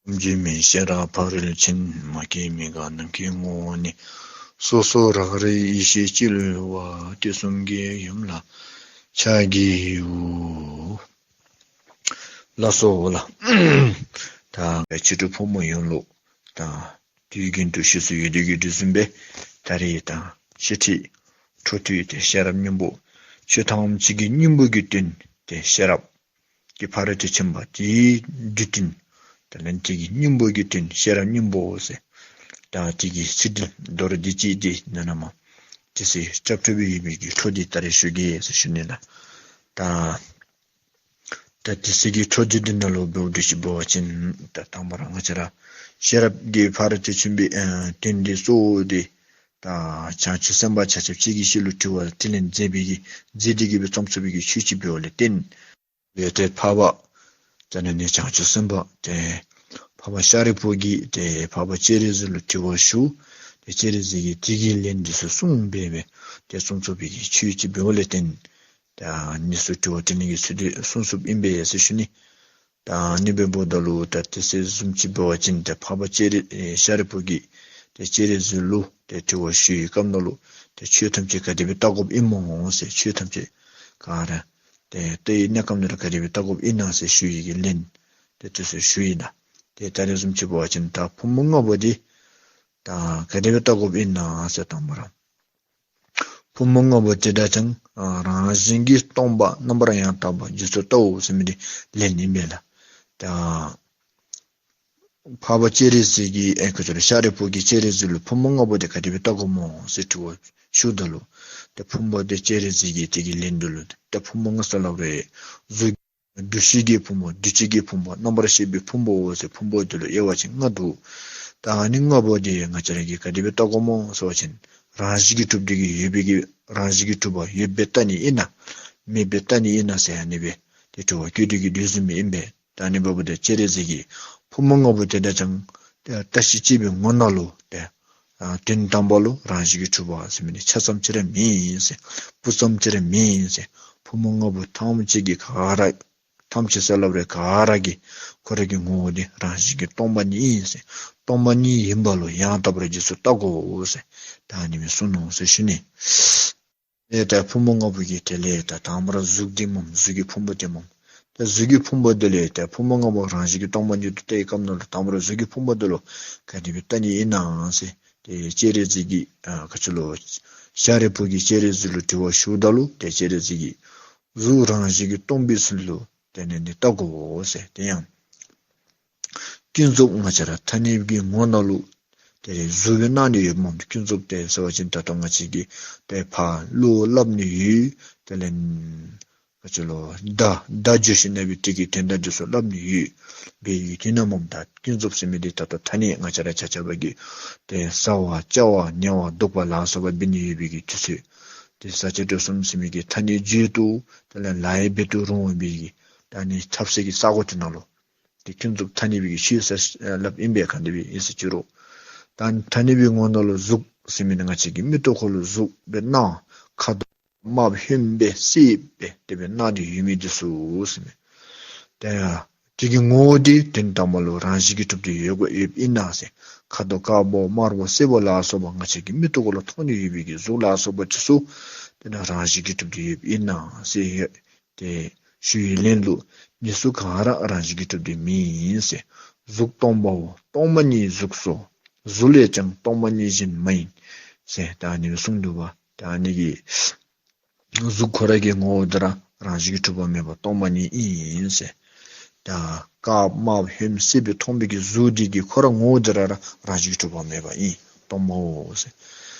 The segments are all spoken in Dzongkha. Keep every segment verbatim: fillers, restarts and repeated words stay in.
ཐམས་ཅད་མིན་ཤེས་རབ་ཕ་རོལ་ཕྱིན། མ་སྐྱེས་མི་འགག་ནམ་མཁའི་ངོ་བོ་ཉིད། སོ་སོ་རང་རིག་ཡེ་ཤེས་གཅིག་ལུས་པ། དུས་གསུམ་གྱི་ཡུམ་ལ་ཕྱག་བགྱིའོ། ལགས་སོ་ལགས། ད་ཕྱི་དྲོ་ཕོ་མོ་ཡོངས་ལུ་ད་དུས་རྒྱུན་དུ་ཞུ་སྲོལ་ཡོད་དེ་གི་དུས་བཟུམ་སྦེ་ད་རེས་ད་ཤེས་ཁྲིད་འཕྲོ་མཐུད་དེ་ཤེས་རབ་སྙིང་པོ། ཆོས་ཐམས་ཅད་ཀྱི་སྙིང་པོ་གི་དོན་དེ་ཤེས་རབ་ཀྱི་ཕ་རོལ་ཏུ་ཕྱིན་པ་དེའི་རྒྱུ་མཐུན། ད་ལན་དེ་གི་སྙིང་པོ་གི་དོན་ཤེས་རབ་སྙིང་པོ་ཟེར། ད་དེ་གི་ཚིག་དོན་མདོར་བསྡུས་ཅིག་དེ་ནང་ན་མ་དེ་ཚེ་སྐྱབས་འགྲོ་བའི་ཡོད་པའི་གི་འཕྲོ་དེ་ད་རེས་ཞུ་གེ་ཟེར་ཞུ་ནི་ལགས། ད་ད་དེ་ཚེ་གི་འཕྲོ་དེ་དེ་ནང་ལུ་འབདཝ་འདི་ཅིག་འབད་བ་ཅིན་ད་དང་པ་ར་ང་བཅས་ར་ཤེས་རབ་ཀྱི་ཕ་རོལ་ཏུ་ཕྱིན་པའི་ཨ་དོན་དེ་གཙོ་བོ་དེ་ད་བྱང་ཆུབ་སེམས་དཔའ་ཆ་ཁྱབ་ཅིག་གིས་ཤེས་ལུགས་དྲི་བ་དྲིས་ལན་མཛད་པའི་གི་མཛད་དེ་གི་སྦེ་རྩོམ་ཚུགས་པའི་གི་ཆོས་ཅིག་འབདཝ་ལས་བརྟེན། ཏེ་འཕགས་པ་དེ་ནི་ནི་བྱང་ཆུབ་སེམས་དཔའ་ཏེ་འཕགས་པ་ཤཱ་རིའི་བུ་གིས་ཏེ་འཕགས་པ་སྤྱན་རས་གཟིགས་ལུ་དྲི་བ་ཞུ། ཏེ་སྤྱན་རས་གཟིགས་ཀྱིས་དེ་གི་ལན་འདི་ཚུ་གསུངས་སྦེ་སྦེ་ཏེ་རྩོམ་ཚུགས་པའི་གི་ཆོས་ཅིག་འབདཝ་ལས་བརྟེན། ད་ནི་ཚུ་དྲི་བ་དྲིས་ལན་གྱི་ཚུལ་དེ་གསུངས་ཚུགསཔ་ཨིན་པས་ཟེར་ཞུ་ནི། ད་ནི་འབདཝ་ད་ལུ་ད་དེ་ཚེ་བཟུམ་ཅིག་འབད་བ་ཅིན་ཏེ་འཕགས་པ་སྤྱན་རས་ཨེ་ཤཱ་རིའི་བུ་གིས་ཏེ་སྤྱན་རས་གཟིགས་ལུ་ཏེ་དྲི་བ་ཞུ་བའི་སྐབས་ནང་ལུ་ཏེ་ཆོས་ཐམས་ཅད་ག་དེ་སྦེ་བལྟ་དགོཔ་ཨིན་མོ་ཟེར། ཆོས་ཐམས་ཅད་ག་ར་ཏེ་ལྟ་བའི་གནས་སྐབས་ནང་ལུ་ག་དེ་སྦེ་བལྟ་དགོཔ་ཨིན་ན་ཟེར་ཞུ་བའི་གི་ལན་ཏེ་དེ་ཚུ་ཞུ་ཡི་ལགས། ཏེ་ད་རེས་བཟུམ་ཅིག་འབད་བ་ཅིན་ད་ཕོ་མོ་ལྔ་པོ་དེ་ད་ག་དེ་སྦེ་བལྟ་དགོཔ་ཨིན་ན་ཟེར། དང་པ་ར་ཕོ་མོ་ལྔ་པོ་དེ་དག་ཀྱང་ཨ་རང་བཞིན་གྱིས་སྟོང་པ་རྣམ་པར་ཡང་དག་པ་རྗེས་སུ་བལྟའོ་ཟེར་མི་དེ་ལན་ཨིན་པས་ལགས། ད་འཕགས་པ་སྤྱན་རས་གཟིགས་ཀྱིས་ཨེ་ཁོ་ཚུ་ལུ་ཤཱ་རིའི་བུ་གིས་སྤྱན་རས་གཟིགས་ལུ་ཕོ་མོ་ལྔ་པོ་དེ་ག་དེ་སྦེ་བལྟ་དགོ་མོ་ཟེར་དྲི་བ་ཞུཝ་ད་ལུ་ཏེ་ཕོ་མོ་དེ་སྤྱན་རས་གཟིགས་ཀྱིས་དེ་གི་ལན་དེ་ལུ་ཏེ་ཕོ་མོ་ལྔ་ཟེར་སླབ་རུང་གཟུགས་འདུ་ཤེས་ཀྱི་ཕོ་མོ། འདུ་བྱེད་ཀྱི་ཕོ་མོ། རྣམ་པར་ཤེས་པའི་ཕོ་མོ་ཟེར་ཕོ་མོ་དེ་ལུ་དབྱེ་བ་ཅིན་ལྔ་འདུག། ད་ཨ་ནི་ལྔ་པོ་དེ་ང་བཅས་ར་གིས་ག་དེ་སྦེ་བལྟ་དགོ་མོ་ཟེར་བ་ཅིན་རང་བཞིན་གྱིས་གྲུབ་སྟེ་གི་ཡོད་པའི་གི་རང་བཞིན་གྱིས་གྲུབ་པ་ཡོདཔ་སྦེ་བལྟ་ནི་ཨིན་ན་མེདཔ་སྦེ་བལྟ་ནི་ཨིན་ན་ཟེར་ཨ་ནི་སྦེ་ཏེ་དྲི་བ་བཀོད་དེ་གི་དུས་བཟུམ་ཨིན་པས། ད་ཨ་ནི་འབདཝ་ད་སྤྱན་རས་གཟིགས་ཀྱིས་ཕོ་མོ་ལྔ་པོ་དེ་དག་ཀྱང་ཏེ་བརྟག་ཞིབ་དཔྱད་པའི་ངོ་ནང་ལུ་ཏེ་ཨ་དོན་དམ་པ་ལུ་རང་བཞིན་གྱིས་གྲུབ་པ་ཟེར་མི་ནི་ཆ་ཙམ་ཅིག་ར་མེན་ཟེར། སྤུ་ཙམ་ཅིག་ར་མེན་ཟེར། ཕོ་མོ་ལྔ་པོ་ཐམས་ཅད་ཀྱི་ག་ར་ཐམས་ཅད་ཟེར་སླབ་རུང་ག་ར་གི་ཁོ་ར་གི་ངོ་བོ་དེ་རང་བཞིན་གྱིས་སྟོང་པ་ཉིད་ཨིན་ཟེར། སྟོང་པ་ཉིད་ཨིན་པ་ལུ་ཡང་དག་པར་རྗེས་སུ་བལྟ་དགོ་ཟེར། ད་ཨ་ནི་སྦེ་གསུངས་ནུག་ཟེར་ཞུ་ནི། ཨེ་ད་ཕོ་མོ་ལྔ་པོ་གི་དེ་ལས་ད་དང་པ་ར་གཟུགས་དེ་མོ་གཟུགས་ཀྱི་ཕུང་པོ་དེ་མོ། ད་གཟུགས་ཀྱི་ཕུང་པོ་དེ་ལས་ད་ཕོ་མོ་ལྔ་པོ་རང་བཞིན་གྱིས་སྟོང་པ་ཉིད་དུ་བལྟ་བའི་སྐབས་ནང་ལུ་དང་པ་ར་གཟུགས་ཀྱི་ཕུང་པོ་དེ་ལུ་ག་དེ་སྦེ་བལྟ་ནི་ཨིན་ན་ཟེར། ཏེ་སྤྱན་རས་གཟིགས་ཀྱིས་ཨ་ག་ཅི་ལོ་ཤཱ་རིའི་བུ་གིས་སྤྱན་རས་གཟིགས་ལུ་དྲི་བ་ཞུཝ་ད་ལུ་ཏེ་སྤྱན་རས་གཟིགས་ཀྱིས་གཟུགས་རང་བཞིན་གྱིས་སྟོང་པའི་ཚུལ་ལུ་དེ་ནི་ནི་བལྟ་དགོ་ཟེར། དེ་ཡང་ཀུན་རྫོབ་ང་བཅས་ར་ཐ་སྙད་ཀྱི་ངོ་ནང་ལུ་ཏེ་གཟུགས་སྦེ་སྣང་ནི་ཡོདཔ་མས། ཀུན་རྫོབ་དེ་ཟེར་བ་ཅིན་ད་ལྟོ་ང་བཅས་ཀྱིས་ཏེ་ཕར་ལུ་སླབ་ནི་ཡོད། དེ་ལས་ག་ཅི་ལོ་མདའ་མདའ་འགྱོ་ཞིནམ་ལས་དེ་གི་དོན་དག་དེ་ཚུ་སླབ་ནི་ཡོད། སྦེ་ཡོད་དེ་ནང་མས། ད་ཀུན་རྫོབ་ཟེར་མི་དེ་ད་ལྟོ་ཐ་སྙད་ང་བཅས་ར་ཆ་ཁྱབ་ཀྱིས་ཏེ་ཟ་བ་བཅའ་བ་ཉལ་བ་འདུག་པ་ལ་སོགས་པ་འབད་ནི་ཡོད་པའི་གི་དུས་ཚོད་དེ་ཟ་བཅའ་གྲོལ་གསུམ་ཟེར་མི་གི་ཐ་སྙད་བརྗོད་དོ། དེ་ལས་ལཱ་ཡང་འབད་དོ་རུང་འབད་གི་ད་ནི་ཐབས་ཟད་ཀྱི་ས་གོ་དེ་ནང་ལུ་ཏེ་ཀུན་རྫོབ་ཐ་སྙད་པའི་གི་ཆོས་ཟེར་སླབ་ཨིན་པས། ག་དེ་སྦེ་ཨིན་ཟེར་ཅི་རུང་ད་ཐ་སྙད་པའི་ངོ་ནང་ལུ་གཟུགས་ཟེར་མི་ནི་ང་བཅས་ཀྱི་མིག་ཏོ་ཁར་ལུ་གཟུགས་སྦེ་སྣང་། ཁ་དོག་དམརཔོ་ཧོནམོ་སྦེ་སེརཔོ་སྦེ་དེ་སྦེ་སྣང་སྟེ་ཡོད་མི་དེ་ཚུ་ཟེར་མས། ཏེ་དེ་གི་ངོ་བོ་དེ་དོན་དམ་པ་ལུ་རང་བཞིན་གྱིས་གྲུབ་སྟེ་ཡོད་དགོ་ཡོདཔ་ཨིན་ན་ཟེར། ཁ་དོག་དཀརཔོ་དམརཔོ་སེརཔོ་ལ་སོགས་པ་ང་བཅས་ཀྱི་མིག་ཏོ་ཁར་ལུ་མཐོང་ནི་ཡོད་པའི་གི་གཟུགས་ལ་སོགས་པ་དེ་ཚུ་དེ་ནི་རང་བཞིན་གྱིས་གྲུབ་སྟེ་ཡོདཔ་ཨིན་ན་ཟེར་ཡོད། ཏེ་ཞུ་བའི་ལན་ལུ་དེ་ཚུ་ག་ར་རང་བཞིན་གྱིས་གྲུབ་སྟེ་མེན་ཟེར། གཟུགས་སྟོང་པའོ། སྟོང་པ་ཉིད་གཟུགས་སོ། གཟུགས་ལས་ཀྱང་སྟོང་པ་ཉིད་གཞན་མ་ཡིན་ཟེར། ད་ཨ་ནི་གསུངས་འདུག་པ། ད་ཨ་ནི་གི་གཟུགས་ཁོ་ར་གི་ངོ་བོ་དེ་ར་རང་བཞིན་གྱིས་གྲུབ་པ་མེད་པ་སྟོང་པ་ཉིད་ཨིན་ཟེར། ད་དཀརཔོ་དམརཔོ་ཧོནམོ་སེརཔོ་སྦེ་མཐོང་བའི་གི་གཟུགས་དེ་གི་ཁོ་ར་ངོ་བོ་དེ་ར་ར་རང་བཞིན་གྱིས་གྲུབ་པ་མེད་པ་ཨིན། སྟོང་པའོ་ཟེར།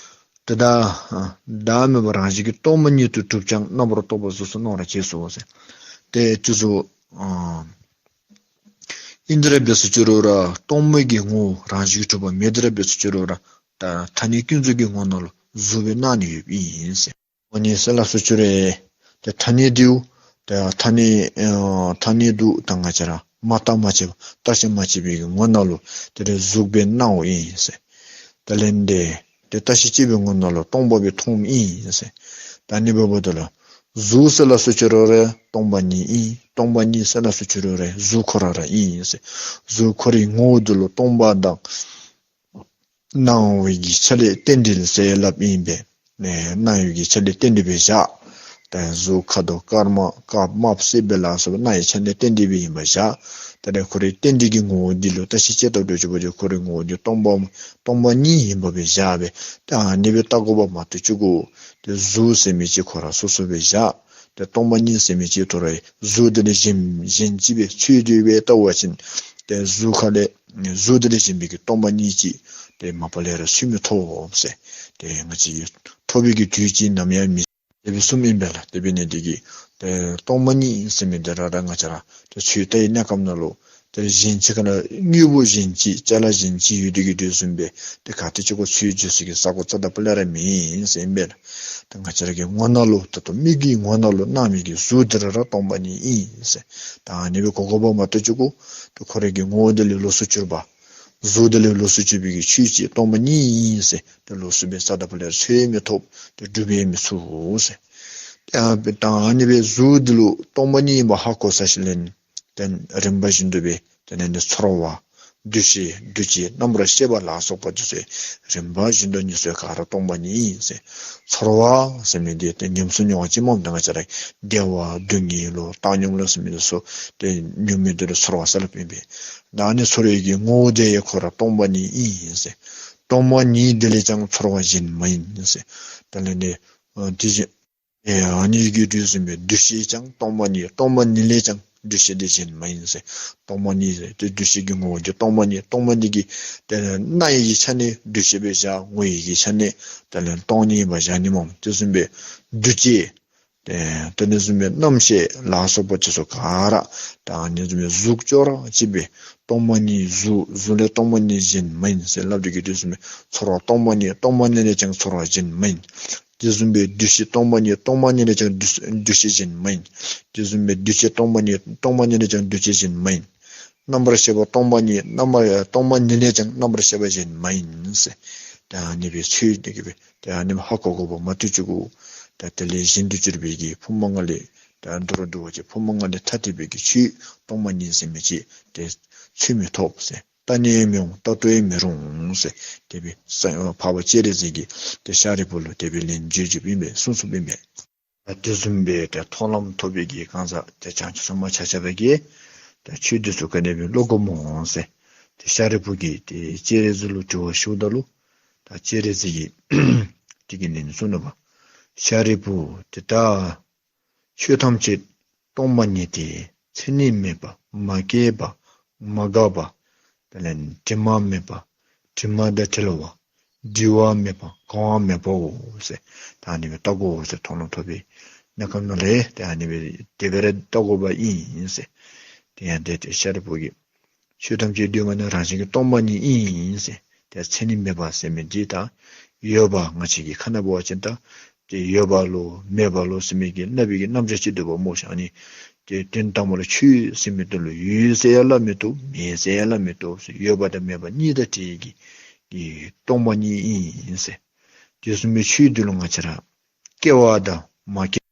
ཏེ་ད་ཨ་བདག་མེད་པ་རང་བཞིན་གྱིས་སྟོང་པ་ཉིད་དུ་གྲུབ་ཀྱང་རྣམ་པར་རྟོག་པ་གཟུགས་སུ་སྣང་བར་བྱེད་ཟེར་བ་ཟེར། ཏེ་དེ་ཚུ་ཨ་ཨིན་ཏེ་ར་འབད་ཟེར་ཅི་རུང་ར་སྟོང་པའི་གི་ངོ་བོ་རང་བཞིན་གྱིས་གྲུབ་པ་མེད་དེ་ར་འབད་ཟེར་ཅི་རུང་ར་ད་ཐ་སྙད་ཀུན་རྫོབ་ཀྱི་ངོ་ནང་ལུ་གཟུགས་སྦེ་སྣང་ནི་ཡོདཔ་ཨིན་ཟེར། ཨ་ནི་ཟེར་སླབ་ཟེར་ཅི་རུང་ཏེ་ཐ་སྙད་དེ་ཏེ་ཐ་སྙད་ཨ་ཐ་སྙད་དུ་ད་ང་བཅས་ར་མ་བརྟགས་མ་དཔྱད་པ་བརྟག་ཞིབ་མ་དཔྱད་པའི་གི་ངོ་ནང་ལུ་དེ་ལས་གཟུགས་སྦེ་སྣང་བ་ཨིན་ཟེར། དེ་ལས་ཏེ་ཏེ་བརྟག་ཞིབ་དཔྱད་པའི་ངོ་ནང་ལུ་སྟོང་པ་སྦེ་མཐོངམ་ཨིན་ཟེར། ད་ཨ་ནི་འབདཝ་ད་ལུ་ གཟུགས་ཟེར་སླབ་སུ་ཅི་རུང་ར་སྟོང་པ་ཉིད་ཨིན། སྟོང་པ་ཉིད་ཟེར་སླབ་སུ་ཅི་རུང་ར་གཟུགས་ཁོ་ར་ར་ཨིན་ཟེར། གཟུགས་ཁོ་རའི་ངོ་བོ་འདི་ལུ་སྟོང་པ་དང་སྣང་བའི་གི་ཆ་ལས་རྟེན་འབྲེལ་ཟེར་སླབ་ཨིན་པས། ཨེ་སྣང་བའི་གི་ཆ་ལས་རྟེན་འབྲེལ་སྦེ་བཞག། ད་གཟུགས་ཁ་དོག་དཀར་དམར་དཀརཔོ་དམརཔོ་སེརཔོ་སྦེ་ལ་སོགས་པ་སྣང་བའི་ཆ་ལས་རྟེན་འབྲེལ་སྦེ་ཨིནམ་བཞག། ད་རེས་ཁོ་རའི་རྟེན་འབྲེལ་གྱི་ངོ་བོ་འདི་ལུ་བརྟག་ཞིབ་དཔྱད་བཏང་དགོཔ་ཅིག་འབད་བ་ཅིན་ཁོ་རའི་ངོ་བོ་འདི་སྟོང་པ་སྟོང་པ་ཉིད་ཨིནམ་སྦེ་བཞག་སྦེ། ད་ཨ་ནི་སྦེ་བལྟ་དགོཔ་མ་གཏོགས་ཅིག་གོ། ཏེ་གཟུགས་ཟེར་མི་ཅིག་ཁོ་ར་སོ་སོ་སྦེ་བཞག། ཏེ་སྟོང་པ་ཉིད་ཟེར་མི་ཅིག་ཐོ་རེ་གཟུགས་འདི་ལས་གཞན་གཞན་ཅིག་སྦེ་ཚུར་འདི་སྦེ་བལྟ་བ་ཅིན་ཏེ་གཟུགས་ཁ་ལས་གཟུགས་འདི་ལས་གཞན་པའི་གི་སྟོང་པ་ཉིད་ཅིག་ཏེ་མ་པ་ལས་ར་ཚུར་མི་ཐོབ་ཟེར། ཏེ་ང་བཅས་ཀྱིས་ཐོབ་པའི་གི་དུས་ཅིག་ནམ་ཡང་མི་དེ་སྦེ་གསུངམ་ཨིན་པས་ལགས། དེ་འབད་ནི་འདི་གིས་ཏེ་སྟོང་པ་ཉིད་ཟེར་མི་འདི་ར་ར་ང་བཅས་ར་ཏེ་ཚུར་བལྟ་བའི་གནས་སྐབས་ནང་ལུ་ཏེ་གཞན་ཅིག་ཁ་ལས་དངོས་པོ་གཞན་ཅིག་ཅ་ལ་གཞན་ཅིག་ཡོད་དེ་གི་དེ་བཟུམ་སྦེ་ཏེ་ག་ཏེ་ཅིག་གོ་ཚུར་འགྱོ་སའི་གི་ས་གོ་རྩ་དང་པོ་ལས་ར་མེད་ཟེར་ཨིན་པས་ལགས། ཏེ་ང་བཅས་ར་གི་ངོ་ནང་ལུ་ད་ལྟོ་མིག་གི་ངོ་ནང་ལུ་སྣང་མི་གི་གཟུགས་འདི་ར་ར་སྟོང་པ་ཉིད་ཨིན་ཟེར། ད་ཨ་ནི་སྦེ་གོ་དགོཔ་མ་གཏོགས་ཅིག་གོ་ཏེ་ཁོ་རའི་གི་ངོ་བོ་འདི་ལས་ལོགས་སུ་གྱུར་པ་གཟུགས་འདི་ལས་ལོགས་སུ་གྱུར་པའི་གི་ཆོས་ཅིག་སྟོང་པ་ཉིད་ཨིན་ཟེར་ཏེ་ལོགས་སུ་སྦེ་རྩ་དང་པོ་ལས་ར་ཚོད་མི་ཐོབ། ཏེ་སྒྲུབ་ཡང་མི་ཚུགས་ཟེར། ཏེ་ཨ་ད་ཨ་ནི་སྦེ་གཟུགས་འདི་ལུ་སྟོང་པ་ཉིད་ཨིནམ་ཧ་གོ་ཚར་ཞིནམ་ལས་ཏེ་རིམ་པ་བཞིན་དུ་སྦེ་དེ་ལས་ནི་ཚོར་བ་འདུ་ཤེས་འདུ་བྱེད་རྣམ་པར་ཤེས་པ་ལ་སོགས་པ་འདི་ཚུ་རིམ་པ་བཞིན་དུ་ཉིད་སུ་ག་ར་སྟོང་པ་ཉིད་ཨིན་ཟེར། ཚོར་བ་ཟེར་མི་འདི་ཏེ་ཉམས་སུ་མྱོང་བ་ཅིག་སྨོ། ད་ང་བཅས་ར་བདེ་བ་སྡུག་བསྔལ་ལོ་བཏང་སྙོམས་ལོ་ཟེར་མི་འདི་ཚུ་ཏེ་མྱོང་མི་འདི་ལུ་ཚོར་བ་ཟེར་སླབ་ཨིན་པས། ད་ཨ་ནི་ཚོར་བའི་གི་ངོ་བོ་འདི་ཡང་ཁོ་ར་སྟོང་པ་ཉིད་ཨིན་ཟེར། སྟོང་པ་ཉིད་འདི་ལས་ཀྱང་ཚོར་བ་གཞན་མ་ཡིན་ཟེར། དེ་ལས་ནི་ཨ་དེ་བཞིན་ཨེ་ཨ་ནི་གི་དུས་གསུམ་པའི་འདུ་ཤེས་ཀྱང་སྟོང་པ་ཉིད། སྟོང་པ་ཉིད་ལས་ཀྱང་འདུ་ཤེས་འདི་གཞན་མ་ཡིན་ཟེར། སྟོང་པ་ཉིད་ཟེར་ཏེ་འདུ་ཤེས་ཀྱི་ངོ་བོ་འདི་སྟོང་པ་ཉིད། སྟོང་པ་ཉིད་ཀྱི་ཏེ་སྣང་བའི་གི་ཆ་ནས་འདུ་ཤེས་སྦེ་བཞག། ངོ་བོའི་གི་ཆ་ནས་ཏེ་ལན་སྟོང་ཉིད་སྦེ་བཞག་ནི་སྨོ། དེ་བཟུམ་སྦེ་འདུ་བྱེད་ཏེ་དེ་ནི་བཟུམ་སྦེ་རྣམ་ཤེས་ལ་སོགས་པ་ཅིག་སོགས་ག་ར་ད་ཨ་ནི་བཟུམ་སྦེ་གཟུགས་ཅོག་ར་གཅིག་སྦེ་སྟོང་པ་ཉིད། གཟུགས་གཟུགས་ལས་སྟོང་པ་ཉིད་གཞན་མ་ཡིན་ཟེར་སླབ་སྟེ་གི་དུས་གསུམ་པའི་ཚོར་བ་སྟོང་པ་ཉིད། སྟོང་པ་ཉིད་ལས་ཀྱང་ཚོར་བ་གཞན་མ་ཡིན། དེ་བཟུམ་སྦེ་འདུ་ཤེས་སྟོང་པ་ཉིད། སྟོང་པ་ཉིད་ལས་ཀྱང་འདུ་འདུ་ཤེས་གཞན་མ་ཡིན། དེ་བཟུམ་སྦེ་འདུ་བྱེད་སྟོང་པ་ཉིད། སྟོང་པ་ཉིད་ལས་ཀྱང་འདུ་བྱེད་གཞན་མ་ཡིན། རྣམ་པར་ཤེས་པ་སྟོང་པ་ཉིད། རྣམ་པར་སྟོང་པ་ཉིད་ལས་ཀྱང་རྣམ་པར་ཤེས་པ་གཞན་མ་ཡིན་ཟེར། ད་ཨ་ནི་སྦེ་ཚུལ་འདི་གིས་སྦེ་ད་ཨ་ནི་སྦེ་ཧ་གོ་དགོཔ་མ་གཏོགས་ཅིག་གོ། ད་དེ་ལས་གཞན་དུ་གྱུར་པའི་གི་ཕུང་པོ་ལྔ་ལས་ད་མདོར་བསྡུ་བ་ཅིན་ཕུང་པོ་ལྔ་ལས་ཐ་དད་པའི་གི་ཆོས་སྟོང་པ་ཉིད་ཟེར་མི་ཅིག་ཏེ་ཚུར་མི་ཐོབ་ཟེར། བལྟ་ནི་ཡང་མི་འོང་། བལྟ་ཏུ་ཡང་མི་རུང་ཟེར། དེ་སྦེ་ས་འཕགས་པ་སྤྱན་རས་གཟིགས་ཀྱིས་ཏེ་ཤཱ་རིའི་བུ་ལུ་དེ་སྦེ་ལན་བརྗོད་བརྗོདཔ་ཨིན་པས། གསུངས་གསུངསམ་ཨིན་པས། ད་དེ་བཟུམ་སྦེ་ཏེ་མཐོང་ལམ་ཐོབ་པའི་གི་གང་ཟག་ཏེ་བྱང་ཆུབ་སེམས་དཔའ་ཆ་ཁྱབ་ཀྱིས་ད་ཆོས་འདི་ཚུ་ག་དེ་སྦེ་ཀློག་དགོཔ་སྨོ་ཟེར། ཏེ་ཤཱ་རིའི་བུ་གིས་ཏེ་སྤྱན་རས་གཟིགས་ལུ་དྲི་བ་ཞུཝ་ད་ལུ་ད་སྤྱན་རས་གཟིགས་ཀྱིས་དེ་གི་ལན་གསུངས་ནུག་པ། ཤཱ་རིའི་བུ་དེ་ལྟར་ཆོས་ཐམས་ཅད་སྟོང་པ་ཉིད་དེ། མཚན་ཉིད་མེད་པ། མ་སྐྱེས་པ། མ་འགགས་པ། དེ་ལས་དྲི་མ་མེད་པ། དྲི་མ་དང་བྲལ་བ། བྲི་བ་མེད་པ། གང་བ་མེད་པའོ་ཟེར། ད་ཨ་ནི་སྦེ་བལྟ་དགོ་ཟེར། མཐོང་ལམ་ཐོབ་པའི་གནས་སྐབས་ནང་ལས་ད་ཨ་ནི་སྦེ་དེ་སྦེ་ར་བལྟ་དགོཔ་ཨིན་ཟེར། དེ་ཡང་དེ་ཏེ་ཤཱ་རིའི་བུ་གིས་ཆོས་ཐམས་ཅད་འདུས་མ་བྱས་རང་བཞིན་གྱིས་སྟོང་པ་ཉིད་ཨིན་ཟེར། ཏེ་མཚན་ཉིད་མེད་པ་ཟེར་མི་འདི་ད་ཡོད་པ་ང་བཅས་ཀྱིས་ཁ་ནང་འབད་བ་ཅིན་ད་ཏེ་ཡོད་པ་ལོ་མེད་པ་ལོ་ཟེར་མི་གི་སླབ་པའི་གི་རྣམ་གཞག་ཅིག་འདུག་པ་སྨོ་ཤིག། ཨ་ནི་ཏེ་དོན་དམ་པར་ཆོས་ཟེར་མི་འདི་ལུ་ཡོད་ཟེར་ཡང་སླབ་མི་བཏུབ། མེད་ཟེར་ཡང་སླབ་མི་བཏུབ་ཟེར། ཡོད་པ་དང་མེད་པ་གཉིས་དང་བྲལ་གྱི་གི་སྟོང་པ་ཉིད་ཨིན་ཟེར། དེ་བཟུམ་སྦེ་ཆོས་འདི་ལུ་ང་བཅས་ར་སྐྱེ་བ་དང་མ་སྐྱེས་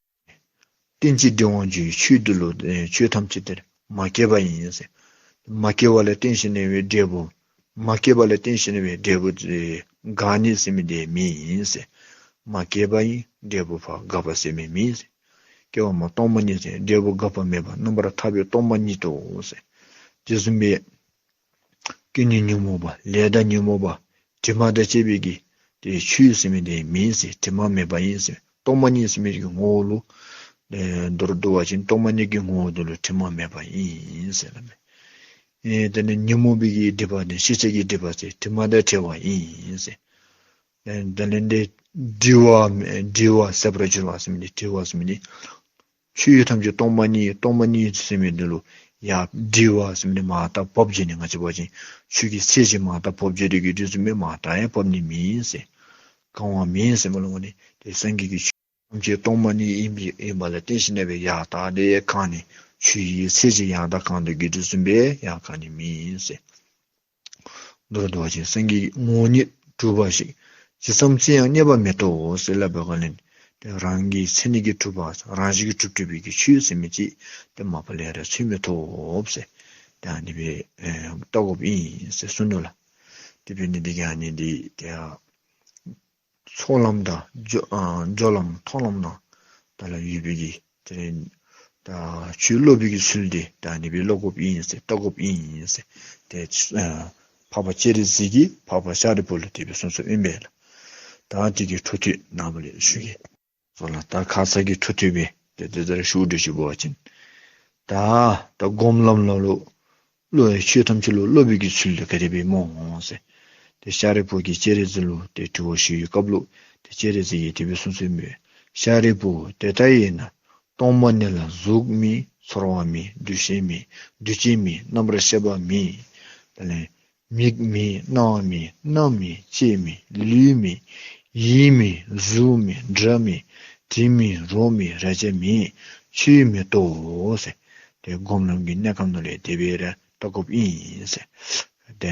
རྟེན་ཅིང་འབྲེལ་བར་འབྱུང་བའི་ཆོས་འདི་ལུ་ཨེ་ཆོས་ཐམས་ཅད་དེ་མ་སྐྱེས་པ་ཨིན་ཟེར། མ་སྐྱེས་པ་ལ་བརྟེན་ཞིནམ་ལས་འབྲས་བུ་མ་སྐྱེས་པ་ལ་བརྟེན་ཞིནམ་ལས་འབྲས་བུ་དེ་འགག་ནི་ཟེར་མི་དེ་མེད་ཨིན་ཟེར། མ་སྐྱེས་པ་ཨིན། འབྲས་བུ་ཕར་འགག་པ་ཟེར་མི་མེད་ཟེར། སྐྱེ་བ་མ་སྟོང་པ་ཉིད་ཟེར། འབྲས་བུ་འགག་པ་མེད་པ་རྣམ་པར་ཐར་པའི་སྟོང་པ་ཉིད་དོ་ཟེར། དེ་བཟུམ་སྦེ་སྐྱེ་གནས་ཉོན་མོངས་པ་ལས་དང་ཉོན་མོངས་པ་དྲི་མ་དང་བཅས་པའི་གི་ཏེ་ཆོས་ཟེར་མི་དེ་མེད་ཟེར། དྲི་མ་མེད་པ་ཨིན་ཟེར། སྟོང་པ་ཉིད་ཟེར་མི་གི་ངོ་བོ་ལུ་ཨེ་མདོར་བསྡུ་བ་ཅིན་སྟོང་པ་ཉིད་ཀྱི་ངོ་བོ་འདི་ལུ་དྲི་མ་མེད་པ་ཨིན་ཟེར་སླབ་མས། ཨེ་དེ་ནི་ཉོན་མོངས་པའི་གི་སྒྲིབ་པ་དེ་ཤེས་བྱའི་གི་སྒྲིབ་པ་ཟེར། དྲི་མ་དང་བྲལ་བ་ཨིན་ཟེར། ཨེ་དེ་ལས་འདི་བྲི་བ་བྲི་བ་ཟད་པར་འགྱུར་བ་ཟེར་མི་འདི་བྲི་བ་ཟེར་མི་འདི་ཆོས་ཐམས་ཅད་སྟོང་པ་ཉིད་སྟོང་པ་ཉིད་ཟེར་མི་འདི་ལུ་ཡར་བྲི་བ་ཟེར་མི་འདི་མར་ལྟ་བབས་བྱས་ནི་ང་བཅས་འབད་བ་ཅིན་ཆུ་གི་ཚད་གཞི་མར་ལྟ་བབས་བྱས་ཏེ་གི་དུས་ཚོད་མེད། མར་ལྟ་ཡང་བབས་ནི་མེད་ཟེར། གང་བ་མེད་ཟེར་མི་ལུ་ནི་དེ་སངས་རྒྱས་ཀྱི་ཆོས་ཐམས་ཅད་སྟོང་པ་ཉིད་ཨིན་པའི་ཨིན་པ་ལ་བརྟེན་ཞིནམ་ལས་ཡར་ལྟ་སྟེ་གང་ནི་ཆུ་གི་ཚད་གཞི་ཡར་ལྟ་གང་དེ་གི་དུས་ཚོད་མེད། ཡར་གང་ནི་མེད་ཟེར། མདོར་བསྡུ་བ་ཅིན་སངས་རྒྱས་ཀྱི་ངོ་བོ་ཉིད་གྲུབ་པ་ཞིག་ཇི་ཙམ་བརྩིས་ཡང་རྙེད་པ་མེད་དོ་ཟེར་སླབ་པའི་སྒང་ལས་ ཏེ་རང་གི་མཚན་ཉིད་ཀྱིས་གྲུབ་པ་རང་བཞིན་གྱིས་གྲུབ་གྲུབ་པའི་གི་ཆོས་ཟེར་མི་ཅིག་ཏེ་མ་པ་ལས་ར་འཚོལ་མི་ཐོབ་ཟེར། ཏེ་ཨ་ནི་སྦེ་ཨེ་བལྟ་དགོཔ་ཨིན་ཟེར་གསུངས་ནུག་ལགས། དེ་འབད་ནི་འདི་གིས་ཨ་ནི་འདི་ཏེ་ཨ་ཚོགས་ལམ་དང་སྦྱོར་ཨ་སྦྱོར་ལམ་མཐོང་ལམ་ནང་ད་ལུ་ཡོད་པའི་གི་དེ་ད་ཆོས་སློབ་པའི་གི་ཚུལ་འདི་ད་ཨ་ནི་སྦེ་སློབ་དགོཔ་ཨིན་ཟེར་བལྟ་དགོཔ་ཨིན་ཟེར། ཏེ་ཨ་འཕགས་པ་སྤྱན་རས་གཟིགས་ཀྱིས་འཕགས་པ་ཤཱ་རིའི་བུ་ལུ་དེ་སྦེ་གསུངས་གསུངསམ་ཨིན་པས་ལགས། ད་དེ་གི་འཕྲོ་མཐུད་ནངས་པ་ལས་ཞུ་གེ། སོང་ལགས། ད་ཁ་ཙ་གི་འཕྲོ་མཐུད་སྦེ་ཏེ་དེ་ལྟར་ཞུ་འགྱོ་ཞུ་བ་ཅིན། ད་ད་སྒོམ་ལམ་ལ་ལུ་སློབ་ཆོས་ཐམས་ཅད་ལུ་སློབ་པའི་གི་ཚུལ་དེ་ག་དེ་སྦེ་སྨོ་ཟེར། ཏེ་ཤཱ་རིའི་བུ་གིས་སྤྱན་རས་གཟིགས་ལུ་ཏེ་དྲི་བ་ཞུ་བའི་སྐབས་ལུ་ཏེ་སྤྱན་རས་གཟིགས་ཀྱིས་དེ་སྦེ་གསུངས་གསུངསམ་མས། ཤཱ་རིའི་བུ་དེ་ལྟ་ཡིན་ན། སྟོང་པ་ཉིད་ལ་གཟུགས་མེད། ཚོར་བ་མེད། འདུ་ཤེས་མེད། འདུ་བྱེད་མེད། རྣམ་པར་ཤེས་པ་མེད། དེ་ལས་མིག་མེད། རྣ་བ་མེད། སྣ་མེད། ལྕེ་མེད། ལུས་མེད། ཡིད་མེད། གཟུགས་མེད། སྒྲ་མེད། དྲི་མེད། རོ་མེད། རེག་བྱ་མེད། ཆོས་མེད་དོ་ཟེར། ཏེ་སྒོམ་ལམ་གྱི་གནས་སྐབས་ནང་ལས་དེ་སྦེ་ར་བལྟ་དགོཔ་ཨིན་ཟེར། ཏེ་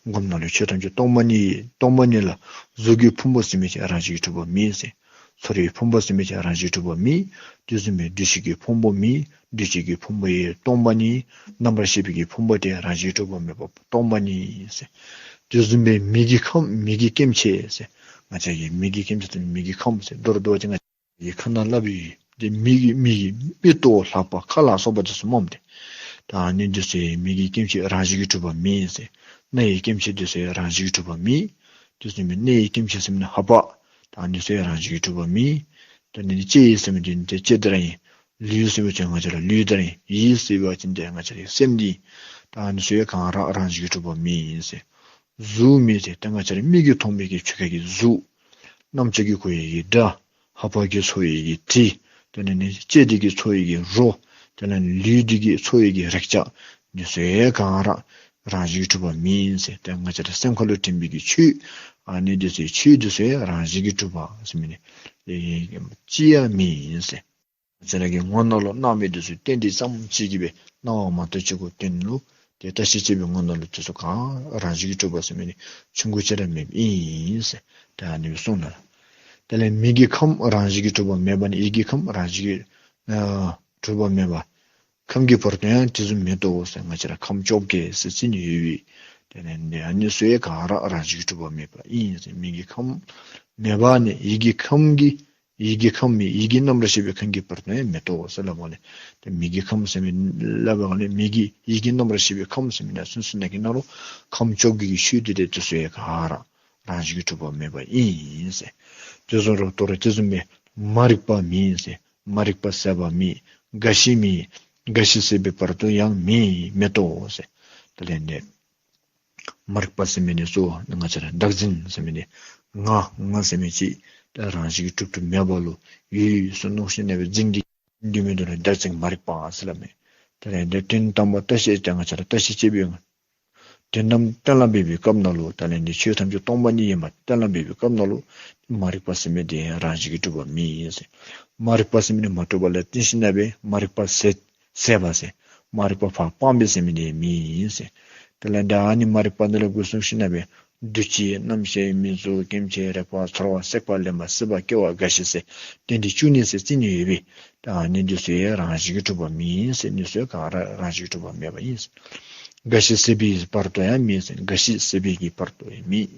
སྒོམ་ནང་ལུ་ཆོས་ཐམས་ཅད་སྟོང་པ་ཉིད་སྟོང་པ་ཉིད་ལ་གཟུགས་ཀྱི་ཕུང་པོ་ཟེར་མི་ཅིག་རང་བཞིན་གྱིས་གྲུབ་པ་མེད་ཟེར། ཚོར་བའི་ཕུང་པོ་ཟེར་མི་ཅིག་རང་བཞིན་གྱིས་གྲུབ་པ་མེད། དེ་བཟུམ་སྦེ་འདུ་ཤེས་ཀྱི་ཕུང་པོ་མེད། འདུ་བྱེད་ཀྱི་ཕུང་པོ་ཡང་སྟོང་པ་ཉིད། རྣམ་པར་ཤེས་པའི་གི་ཕུང་པོ་དེ་རང་བཞིན་གྱིས་གྲུབ་པ་མེད་པ་སྟོང་པ་ཉིད་ཟེར། དེ་བཟུམ་སྦེ་མིག་གི་ཁམས་མིག་གི་སྐྱེ་མཆེད་ཟེར། ང་བཅས་ཀྱི་མིག་གི་སྐྱེ་མཆེད་དེ་མིག་གི་ཁམས་ཟེར། མདོར་བསྡུ་བ་ཅིན་ང་བཅས་ཀྱི་ཁ་ནང་ལག་པའི་དེ་མིག་གི་མིག་གི་མིག་ཏོ་ལྷ་པ་ཁ་ལ་སོགས་པ་དེ་ཚུ་སྨོ་སྟེ། ད་ཨ་ནི་དེ་ཚུ་མིག་གི་སྐྱེ་མཆེད་རང་བཞིན་གྱིས་གྲུབ་པ་མེད་ཟེར། སྣ་ཡི་སྐྱེ་མཆེད་དེ་ཚུ་རང་བཞིན་གྱིས་གྲུབ་པ་མེད། དེ་བཟུམ་སྦེ་སྣའི་སྐྱེ་མཆེད་ཟེར་མི་ནི་ལྷ་པ། ད་ཨ་ནི་ཚུ་རང་བཞིན་གྱིས་གྲུབ་པ་མེད། ད་ཨ་ནི་ལྕེ་ཡི་ཟེར་མི་དེ་ནི་ཏེ་ལྕེ་དེ་ར་ཨིན། ལུས་ཟེར་བ་ཅིན་ང་བཅས་ར་ལུས་དེ་ར་ཨིན། ཡིད་ཟེར་བ་ཅིན་ཏེ་ང་བཅས་རའི་སེམས་འདི་ཨིན། ད་ཨ་ནི་ཚུ་ག་ར་རང་བཞིན་གྱིས་གྲུབ་པ་མེད་ཟེར། གཟུགས་མེད་ཟེར། ད་ང་བཅས་རའི་མིག་གིས་མཐོང་བའི་གི་ཆོས་སྐལ་གྱི་གཟུགས། རྣམ་ཅོ་གིས་གོ་བའི་གི་སྒྲ། ལྷ་པ་གིས་ཚོར་བའི་གི་དྲི། དེ་ལས་ནི་ལྕེ་འདི་གིས་ཚོར་བའི་གི་རོ། དེ་ལས་ནི་ལུས་འདི་གིས་ཚོར་བའི་གི་རེག་བྱ། འདི་ཚུ་ག་ར་རང་བཞིན་གྱིས་གྲུབ་པ་མེད་ཟེར། ཏེ་ང་བཅས་རའི་སེམས་ཁ་ལུ་དྲན་པའི་གི་ཆོས། ཨ་ནི་དེ་ཚུ་ཆོས་དེ་ཚུ་རང་བཞིན་གྱིས་གྲུབ་པ་ཟེར་མི་ནི་ཨེ་ཅི་ཡང་མེད་ཟེར། ང་བཅས་ར་གི་ངོ་ནང་ལུ་སྣང་མི་དེ་ཚུ་རྟེན་འབྲེལ་ཙམ་ཅིག་གིས་སྦེ་སྣང་བ་མ་གཏོགས་ཅིག་གུ་བརྟེན་ལུ་ཏེ་བརྟག་ཤིང་དཔྱད་པའི་ངོ་ནང་ལུ་དེ་ཚུ་ག་རང་བཞིན་གྱིས་གྲུབ་པ་ཟེར་མི་ནི་ཆུང་ཀུ་ཅིག་ར་མེདཔ་ཨིན་ཟེར། ཏེ་ཨ་ནི་སྦེ་གསུངས་ནུག། དེ་ལས་མིག་གི་ཁམས་རང་བཞིན་གྱིས་གྲུབ་པ་མེད་པ་ནི་ཡིད་ཀྱི་ཁམས་རང་བཞིན་གྱིས་ཨ་གྲུབ་པ་མེད་པ། ཁམས་ཀྱི་བར་དུ་ཡང་དེ་བཟུམ་མེད་དོ་ཟེར། ང་བཅས་ར་ཁམས་བཅོ་བརྒྱད་ཟེར་བརྩི་ནི་ཡོད་པས། དེ་ལས་ནི་ཨ་ནི་ཚུ་ག་ར་རང་བཞིན་གྱིས་གྲུབ་པ་མེད་པ་ཨིན་ཟེར། མིག་གི་ཁམས་མེད་པ་ནི་ཡིད་ཀྱི་ཁམས་ཀྱི་ཡིད་ཀྱི་ཁམས་མེད། ཡིད་ཀྱི་རྣམ་པར་ཤེས་པའི་ཁམས་ཀྱི་བར་དུ་ཡང་མེད་དོ་ཟེར་སླབ་པ་ལས། ཏེ་མིག་གི་ཁམས་ཟེར་མི་སླབ་པ་ལས་མིག་གི་ཡིད་ཀྱི་རྣམ་པར་ཤེས་པའི་ཁམས་ཟེར་མི་ནང་ཚུན་ཚོད་ནང་གི་ནང་ལུ་ཁམས་བཅོ་བརྒྱད་ཀྱི་ཆོས་འདི་དེ་དེ་ཚུ་ག་ར་རང་བཞིན་གྱིས་གྲུབ་པ་མེད་པ་ཨིན་ཟེར། དེ་བཟུམ་ར་དོ་རུང་དེ་བཟུམ་སྦེ་མ་རིག་པ་མེད་ཟེར། མ་རིག་པ་ཟད་པ་མེད། རྒ་ཤི་མེད། རྒ་ཤི་ཟད་པའི་བར་དུ་ཡང་མེད་མེད་དོ་ཟེར། དེ་ལས་ནི་མ་རིག་པ་ཟེར་མི་ནི་གཙོ་བོ་ང་བཅས་ར་བདག་འཛིན་ཟེར་མི་ནི་ང་ང་ཟེར་མི་ཅིག་ད་རང་བཞིན་གྱིས་གྲུབ་གྲུབ་མེད་པ་ལུ་ཡོད་ཡོད་ཟེར་མནོ་ཞིནམ་ལས་འཛིན་ཏེ་འདུག་མི་འདུག་ལུ་བདག་འཛིན་མ་རིག་པ་ཟེར་སླབ་མས། དེ་ལས་འདི་དོན་དམ་པ་བརྟག་ཤིང་ཏེ་ང་བཅས་ར་བརྟག་ཤིང་དཔྱད་པའི་དོན་དམ་གཏན་ལ་འབེབས་པའི་སྐབས་ནང་ལུ་དེ་ལས་འདི་ཆོས་ཐམས་ཅད་སྟོང་པ་ཉིད་ཡིན་པ་གཏན་ལ་འབེབས་པའི་སྐབས་ནང་ལུ་མ་རིག་པ་ཟེར་མི་དེ་རང་བཞིན་གྱིས་གྲུབ་པ་མེད་ཟེར། མ་རིག་པ་ཟེར་མི་ནི་མ་གྲུབ་པ་ལ་བརྟེན་ཞིནམ་ལས་མ་རིག་པ་ཟད་ཟད་པ་ཟེར། མ་རིག་པ་ཕར་སྤངས་པའི་ཟེར་མི་དེ་མེད་ཟེར། དེ་ལས་ད་ཨ་ནི་མ་རིག་པ་འདི་ལས་འགོ་བཙུགས་ཞིནམ་ལས་འདུ་བྱེད་རྣམ་ཤེས་མིང་གཟུགས་སྐྱེ་མཆེད་རེག་པ་ཚོར་བ་བསྲེག་པ་ལེན་པ་སྲིད་པ་སྐྱེ་བ་རྒ་ཤི་ཟེར་རྟེན་འབྲེལ་བཅུ་གཉིས་ཟེར་བརྩི་ནི་ཡོད་པས། ད་ཨ་ནི་འདི་ཚུ་ཡང་རང་བཞིན་གྱིས་གྲུབ་པ་མེད་ཟེར། འདི་ཚུ་ག་ར་རང་བཞིན་གྱིས་གྲུབ་པ་མེད་པ་ཨིན་ཟེར། རྒ་ཤི་ཟད་པའི་བར་དུ་ཡང་མེད་ཟེར། རྒ་ཤི་ཟད་པའི་གི་བར་དུ་ཡང་མེད།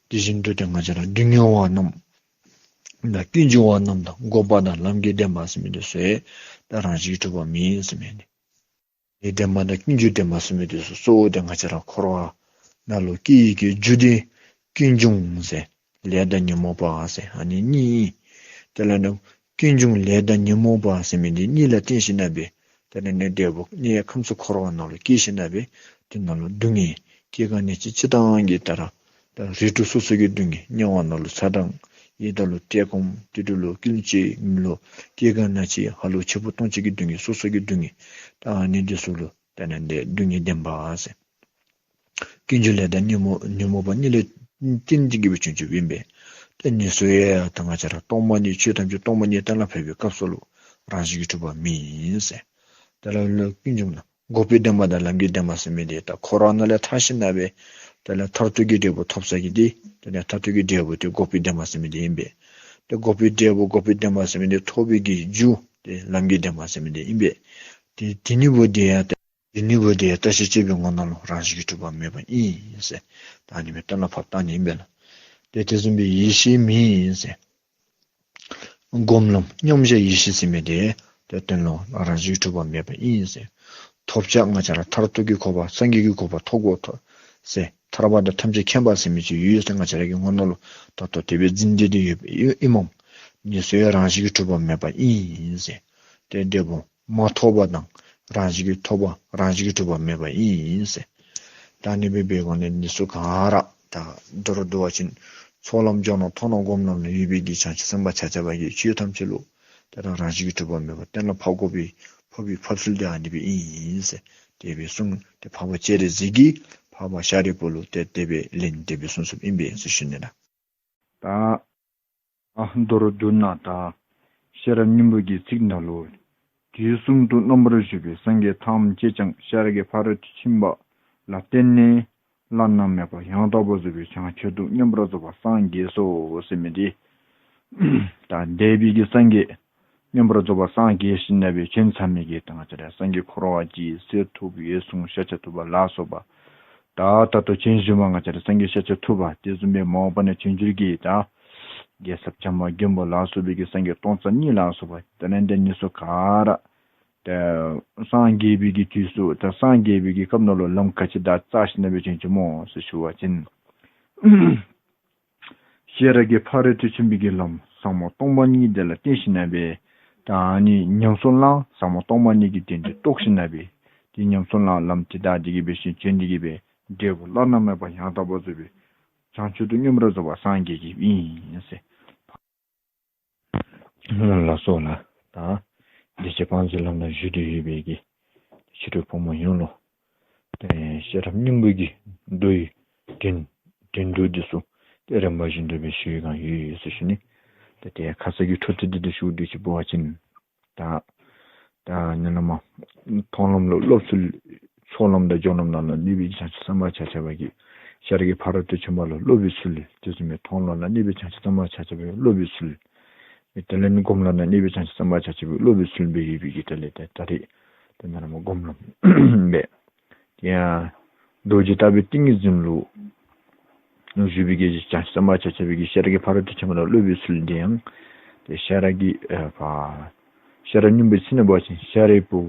དེ་བཞིན་དུ་ཏེ་ང་བཅས་ར་སྡུག་བསྔལ་བ་རྣམས་དང་ཀུན་འབྱུང་བ་རྣམས་དང་འགོག་པ་དང་ལམ་གྱི་བདེན་པ་ཟེར་མི་འདི་ཚུ་ཡང་ད་རང་བཞིན་གྱིས་གྲུབ་པ་མེད་ཟེར་མི་ནི། ལམ་གྱི་བདེན་པ་དང་ཀུན་འབྱུང་བདེན་པ་ཟེར་མི་འདི་ཚུ་གཙོ་བོ་ཏེ་ང་བཅས་ར་འཁོར་བ་ནང་ལུ་སྐྱེ་ཡི་གི་རྒྱུ་འདི་ཀུན་འབྱུང་ཟེར་ལས་དང་ཉོན་མོངས་པ་ཟེར་ཨ་ནི་གཉིས་ཨིན། དེ་ལས་ནི་ཀུན་འབྱུང་ལས་དང་ཉོན་མོངས་པ་ཟེར་མི་འདི་གཉིས་ལ་བརྟེན་ཞིནམ་ལས་དེ་ལས་ནི་འབྲས་བུ་དམྱལ་བའི་ཁམས་གསུམ་འཁོར་བ་ནང་ལུ་སྐྱེ་ཞིནམ་ལས་དེ་ནང་ལུ་སྡུག་བསྔལ་སྐྱེ་རྒ་ན་འཆི་སྤྱིར་བཏང་གི་ད་ར་ད་རིགས་དྲུག་སོ་སོ་གི་སྡུག་བསྔལ། དམྱལ་བ་ནང་ལུ་ཚ་གྲང་། ཡི་དྭགས་ལུ་བཀྲེས་སྐོམ། དུད་འགྲོ་ལུ་སྐྱེ་འཆི། མི་ལུ་སྐྱེ་རྒ་ན་འཆི། ཧ་ལུགས་ཕྱི་ཕུད་སྟོང་ཕྱིར་གྱི་སྡུག་བསྔལ། སོ་སོ་གི་སྡུག་བསྔལ། ད་ཨ་ནི་འདི་ཚུ་ལུ་དེ་ལས་ནི་སྡུག་བསྔལ་བདེན་པ་ཟེར། ཀུན་འབྱུང་ལས་དང་ཉོན་མོངས་ཉོན་མོངས་པ་གཉིས་ལ་བརྟེན་ཏེ་གི་སྦེ་བྱུང་བྱུངམ་ཨིན་པས། ཏེ་འདི་ཚུ་ཡང་ད་ང་བཅས་ར་སྟོང་པ་ཉིད་ཆོས་ཐམས་ཅད་སྟོང་པ་ཉིད་གཏན་ལ་ཕབ་པའི་སྐབས་སུ་ལུ་རང་བཞིན་གྱིས་གྲུབ་པ་མེད་ཟེར། དེ་ལས་ཀུན་འབྱུང་ལ་འགོག་པའི་བདེན་པ་དང་ལམ་གྱི་བདེན་པ་ཟེར་མི་འདི་ད་འཁོར་བ་ནང་ལས་ཐར་ཞིནམ་ལས་དེ་ལས་མཐར་ཐུག་གི་འབྲས་བུ་ཐོབ་ས་གི་འདི་དེ་ལས་མཐར་ཐུག་གི་འབྲས་བུ་འདི་འགོག་པའི་བདེན་པ་ཟེར་མི་འདི་ཨིན་པས། ཏེ་འགོག་པའི་འབྲས་བུ་འགོག་པའི་བདེན་པ་ཟེར་མི་འདི་ཐོབ་པའི་གི་རྒྱུ་ཏེ་ལམ་གྱི་བདེན་པ་ཟེར་མི་འདི་ཨིན་པས། ཏེ་དེ་ནི་བུ་དེ་ཡང་ཏེ་དེ་ནི་བུ་དེ་ཡང་བརྟག་ཤིང་དཔྱད་པའི་ངོ་ནང་ལུ་རང་བཞིན་གྱིས་གྲུབ་པ་མེད་པ་ཨིན་ཟེར། ད་ཨ་ནི་སྦེ་གཏན་ལ་ཕབ་བཏང་ནི་ཨིན་པས་ལགས། ཏེ་དེ་བཟུམ་སྦེ་ཡེ་ཤེས་མེད་ཟེར། སྒོམ་ལམ་མཉམ་བཞག་ཡེ་ཤེས་ཟེར་མི་དེ་ཏེ་དོན་ལུ་རང་བཞིན་གྱིས་གྲུབ་པ་མེད་པ་ཨིན་ཟེར། ཐོབ་བྱ་ང་བཅས་ར་མཐར་ཐུག་གི་གོ་འཕང་སངས་རྒྱས་ཀྱི་གོ་འཕང་ཐོབ་དགོ་ཐོབ་ཟེར་ཐར་པ་དང་ཐམས་ཅད་མཁྱེན་པ་ཟེར་མི་ཅིག་ཡོད་ཟེར་ང་བཅས་ར་གི་ངོ་ནང་ལུ་ད་ལྟོ་དེ་སྦེ་འཛིན་སྡོད་དེ་ཡོད་ཨིན་མས། ནི་སུ་ཡང་རང་བཞིན་གྱིས་གྲུབ་པ་མེད་པ་ཨིན་ཟེར། ཏེ་འབྲས་བུ་མ་ཐོབ་པ་དང་རང་བཞིན་གྱིས་ཐོབ་པ་རང་བཞིན་གྱིས་གྲུབ་པ་མེད་པ་ཨིན་ཟེར། ད་ཨ་ནི་སྦེ་འབད་འོང་ནི་ནི་སུ་ག་ར་ད་མདོར་བསྡུ་བ་ཅིན་ཚོགས་ལམ་སྦྱོར་ལམ་མཐོང་ལམ་སྒོམ་ལམ་ལུ་ཡོད་པའི་གི་བྱང་ཆུབ་སེམས་དཔའ་ཆ་ཁྱབ་ཀྱིས་ཆོས་ཐམས་ཅད་ལུ་ཏེ་ད་རང་བཞིན་གྱིས་གྲུབ་པ་མེད་པ་གཏན་ལ་ཕབ་དགོ་པའི་ཕབ་པའི་ཕབ་ཚུལ་དེ་ཨ་ནི་སྦེ་ཨིན་ཟེར་དེ་སྦེ་གསུངས། ཏེ་འཕགས་པ་སྤྱན་རས་གཟིགས་ཀྱིས་འཕགས་པ་ཤཱ་རིའི་བུ་ལུ་ཏེ་དེ་སྦེ་ལན་དེ་སྦེ་གསུངས་གསུངསམ་ཨིན་པས་ཟེར་ཞུ་ནི་ལགས། ད་ཨ་མདོར་བསྡུ་ན་ད་ཤེས་རབ་སྙིང་པོ་གི་ཚིག་ནང་ལུ་དུས་གསུམ་དུ་རྣམ་པར་བཞུགས་པའི་སངས་རྒྱས་ཐམས་ཅད་ཀྱང་ཤེས་རབ་ཀྱི་ཕ་རོལ་ཏུ་ཕྱིན་པ་ལ་བརྟེན་ནས་བླ་ན་མེད་པ་ཡང་དག་པར་རྫོགས་པའི་བྱང་ཆུབ་ཏུ་མངོན་པར་རྫོགས་པར་སངས་རྒྱས་སོ་ཟེར་མི་འདི་ད་འདས་པའི་གི་སངས་རྒྱས་མངོན་པར་རྫོགས་པར་སངས་རྒྱས་ཞིནམ་ལས་བྱོན་ཚར་མི་གི་ད་ང་བཅས་ར་སངས་རྒྱས་འཁོར་བ་འཇིག་གསེར་ཐུབ་འོད་སྲུང་ཤཱཀྱ་ཐུབ་པ་ལ་སོགས་པ་ད་ད་ལྟོ་བྱོན་བཞུགས་མི་ང་བཅས་ར་སངས་རྒྱས་ཤཱཀྱ་ཐུབ་པ་དེ་བཟུམ་སྦེ་མ་འོངས་པ་ན་བྱོན་འགྱུར་གྱི་ད་རྒྱལ་ཚབ་བྱམས་པ་མགོན་པོ་ལ་སོགས་པའི་གི་སངས་རྒྱས་སྟོང་རྩ་གཉིས་ལ་སོགས་པ་དེ་ལས་ཏེ་ནི་སུ་ག་ར་ཏེ་སངས་རྒྱས་པའི་གི་དུས་སུ་ད་སངས་རྒྱས་པའི་གི་སྐབས་ནང་ལུ་ལམ་ག་ཅི་བདའ་བདའ་ཞིནམ་ལས་བྱོན་ཅི་སྨོ་ཟེར་ཞུ་བ་ཅིན་ཤེས་རབ་ཀྱི་ཕ་རོལ་ཏུ་ཕྱིན་པའི་གི་ལམ་ཟབ་མོ་སྟོང་པ་ཉིད་དེ་ལ་བརྟེན་ཞིནམ་ལས་ད་ཨ་ནི་ཉམས་སུ་བླངས། ཟབ་མོ་སྟོང་པ་ཉིད་ཀྱི་དོན་དེ་རྟོགས་ཞིནམ་ལས་དེ་ཉམས་སུ་བླངས་ལམ་དེ་བདའ་སྟེ་གི་འབད་ཞིནམ་བྱོན་ཏེ་གི་འབད་འབྲས་བུ་བླ་ན་མེད་པ་ཡང་དག་པར་རྫོགས་པའི་བྱང་ཆུབ་ཏུ་མངོན་པར་རྫོགས་པར་སངས་རྒྱས་ཀྱི་ཨིན་ཟེར། ལགས་སོ་ལགས། ད་བདེ་ཆེན་སྤང་བྱའི་ལམ་ལ་བཞུགས་ཏེ་ཡོད་པའི་གི་ཆོས་གྲོགས་ཕོ་མོ་ཡོངས་ལུ་ཏེ་ཤེས་རབ་སྙིང་པོ་གི་མདོ་ཡི་དོན་དོན་དྲུག་འདི་ཚུ་ཏེ་རིམ་པ་བཞིན་དུ་སྦེ་ཞུ་བའི་བསྒང་ཡོད་ཡོད་ཟེར་ཞུ་ནི། ཏེ་ཏེ་ཁ་ཙ་གི་འཕྲོ་མཐུད་དེ་ཏེ་ཞུ་སྟེ་ཅིག་འབད་བ་ཅིན་ད་ད་ནི་ནཱ་མ་མཐོང་ལམ་ལུ་སློབ་ཚུལ་ཚོགས་ལམ་དང་སྦྱོར་ལམ་ནང་ལུ་གནས་པའི་བྱང་ཆུབ་སེམས་དཔའ་ཆ་ཁྱབ་ཀྱིས་ཤེས་རབ་ཀྱི་ཕ་རོལ་ཏུ་ཕྱིན་པ་ལུ་སློབ་པའི་ཚུལ། དེ་བཟུམ་སྦེ་མཐོང་ལམ་ལ་གནས་པའི་བྱང་ཆུབ་སེམས་དཔའ་ཆ་ཁྱབ་ཀྱིས་སློབ་པའི་ཚུལ། དེ་ལས་ནི་སྒོམ་ལམ་ནང་གནས་པའི་བྱང་ཆུབ་སེམས་དཔའ་ཆ་ཁྱབ་ཀྱིས་སློབ་པའི་ཚུལ་སྦེ་ཡོད་པའི་གི་དེ་ལས་ཏེ་ད་རེས་ཏེ་ནཱ་ལས་མར་སྒོམ་ལམ་སྦེ། དེ་ཡང་རྡོ་རྗེ་ལྟ་བའི་ཏིང་ངེ་འཛིན་ལུ་བཞུགས་པའི་གི་བྱང་ཆུབ་སེམས་དཔའ་ཆ་ཁྱབ་ཀྱིས་ཤེས་རབ་ཀྱི་ཕ་རོལ་ཏུ་ཕྱིན་པ་ལུ་སློབ་པའི་ཚུལ་འདི་ཡང་ཏེ་ཤེས་རབ་ཀྱི་ཨ་ཕ་ཤེས་རབ་སྙིང་པོའི་ཚིག་ནང་འབད་བ་ཅིན་ཤཱ་རིའི་བུ་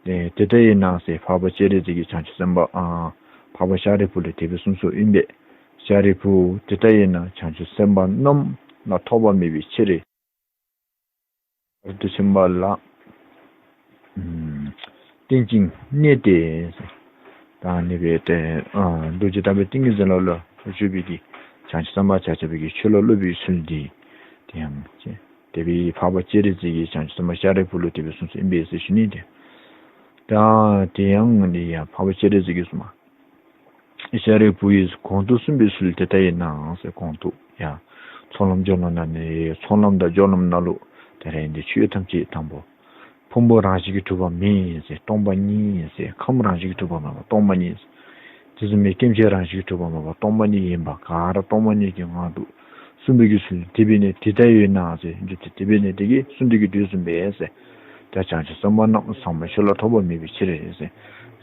ཏེ་དེ་ལྟ་ཡིན་ན་ཟེར་འཕགས་པ་སྤྱན་རས་གཟིགས་ཀྱིས་བྱང་ཆུབ་སེམས་དཔའ་ཨ་འཕགས་པ་ཤཱ་རིའི་བུ་ལུ་དེ་སྦེ་གསུངས་གསུངསམ་ཨིན་པས། ཤཱ་རིའི་བུ་དེ་ལྟ་ཡིན་ན་བྱང་ཆུབ་སེམས་དཔའ་རྣམས་ལ་ཐོགས་པ་མེད་པའི་ཕྱིར། ཕ་རོལ་ཏུ་ཕྱིན་པ་ལ་ཨམ་རྟེན་ཅིང་གནས་ཏེ། ད་ཨ་ནི་སྦེ་ཏེ་ཨ་རྡོ་རྗེ་ལྟ་བུའི་ཏིང་ངེ་འཛིན་ལ་ལུ་བཞུགས་པའི་གི་བྱང་ཆུབ་སེམས་དཔའ་ཆ་ཁྱབ་ཀྱིས་ཆོས་ལ་སློབ་པའི་ཚུལ་འདི་དེ་ཡང་དེ་སྦེ་འཕགས་པ་སྤྱན་རས་གཟིགས་ཀྱིས་བྱང་ཆུབ་སེམས་དཔའ་ཤཱ་རིའི་བུ་ལུ་དེ་སྦེ་གསུངས་གསུངསམ་ཨིན་པས་ཟེར་ཞུ་ནི། ཏེ་ད་དེ་ཡང་འདི་ཡང་འཕགས་པ་སྤྱན་རས་གཟིགས་ཀྱིས་གསུངསམ། ཤཱ་རིའི་བུ་ཡིས་གོང་དུ་གསུངས་པའི་ཚུལ་དེ་ལྟ་ཡིན་ན་ཟེར། གོང་དུ་ཡང་ཚོགས་ལམ་སྦྱོར་ལམ་ནང་ནི་ཚོགས་ལམ་དང་སྦྱོར་ལམ་ནང་ལུ་དེ་ལས་འདི་ཆོས་ཐམས་ཅད་དང་པོ་ཕུང་པོ་རང་བཞིན་གྱིས་གྲུབ་པ་མེད་ཟེར་སྟོང་པ་ཉིད་ཟེར། ཁམས་རང་བཞིན་གྱིས་གྲུབ་པ་མེད་པ་སྟོང་པ་ཉིད་ཟེར། དེ་བཟུམ་མའི་སྐྱེ་མཆེད་རང་བཞིན་གྱིས་གྲུབ་པ་མེད་པ་སྟོང་པ་ཉིད་ཡིན་པ་ག་ར་སྟོང་པ་ཉིད་ཀྱི་ངང་དུ་གསུངས་པའི་གི་ཚུལ་དེ་འབད་ནི་དེ་ལྟ་ཡིན་ན་ཟེར། འཇུག་སྟེ་དེ་འབད་ནི་དེ་གིས་གསུངས་ཏེ་གི་དེ་བཟུམ་སྦེ་ཟེར། ད་བྱང་ཆུབ་སེམས་དཔའ་རྣམས་ཟབ་མོའི་ཆོས་ལ་ཐོགས་པ་མེད་པའི་ཕྱིར་ཟེར།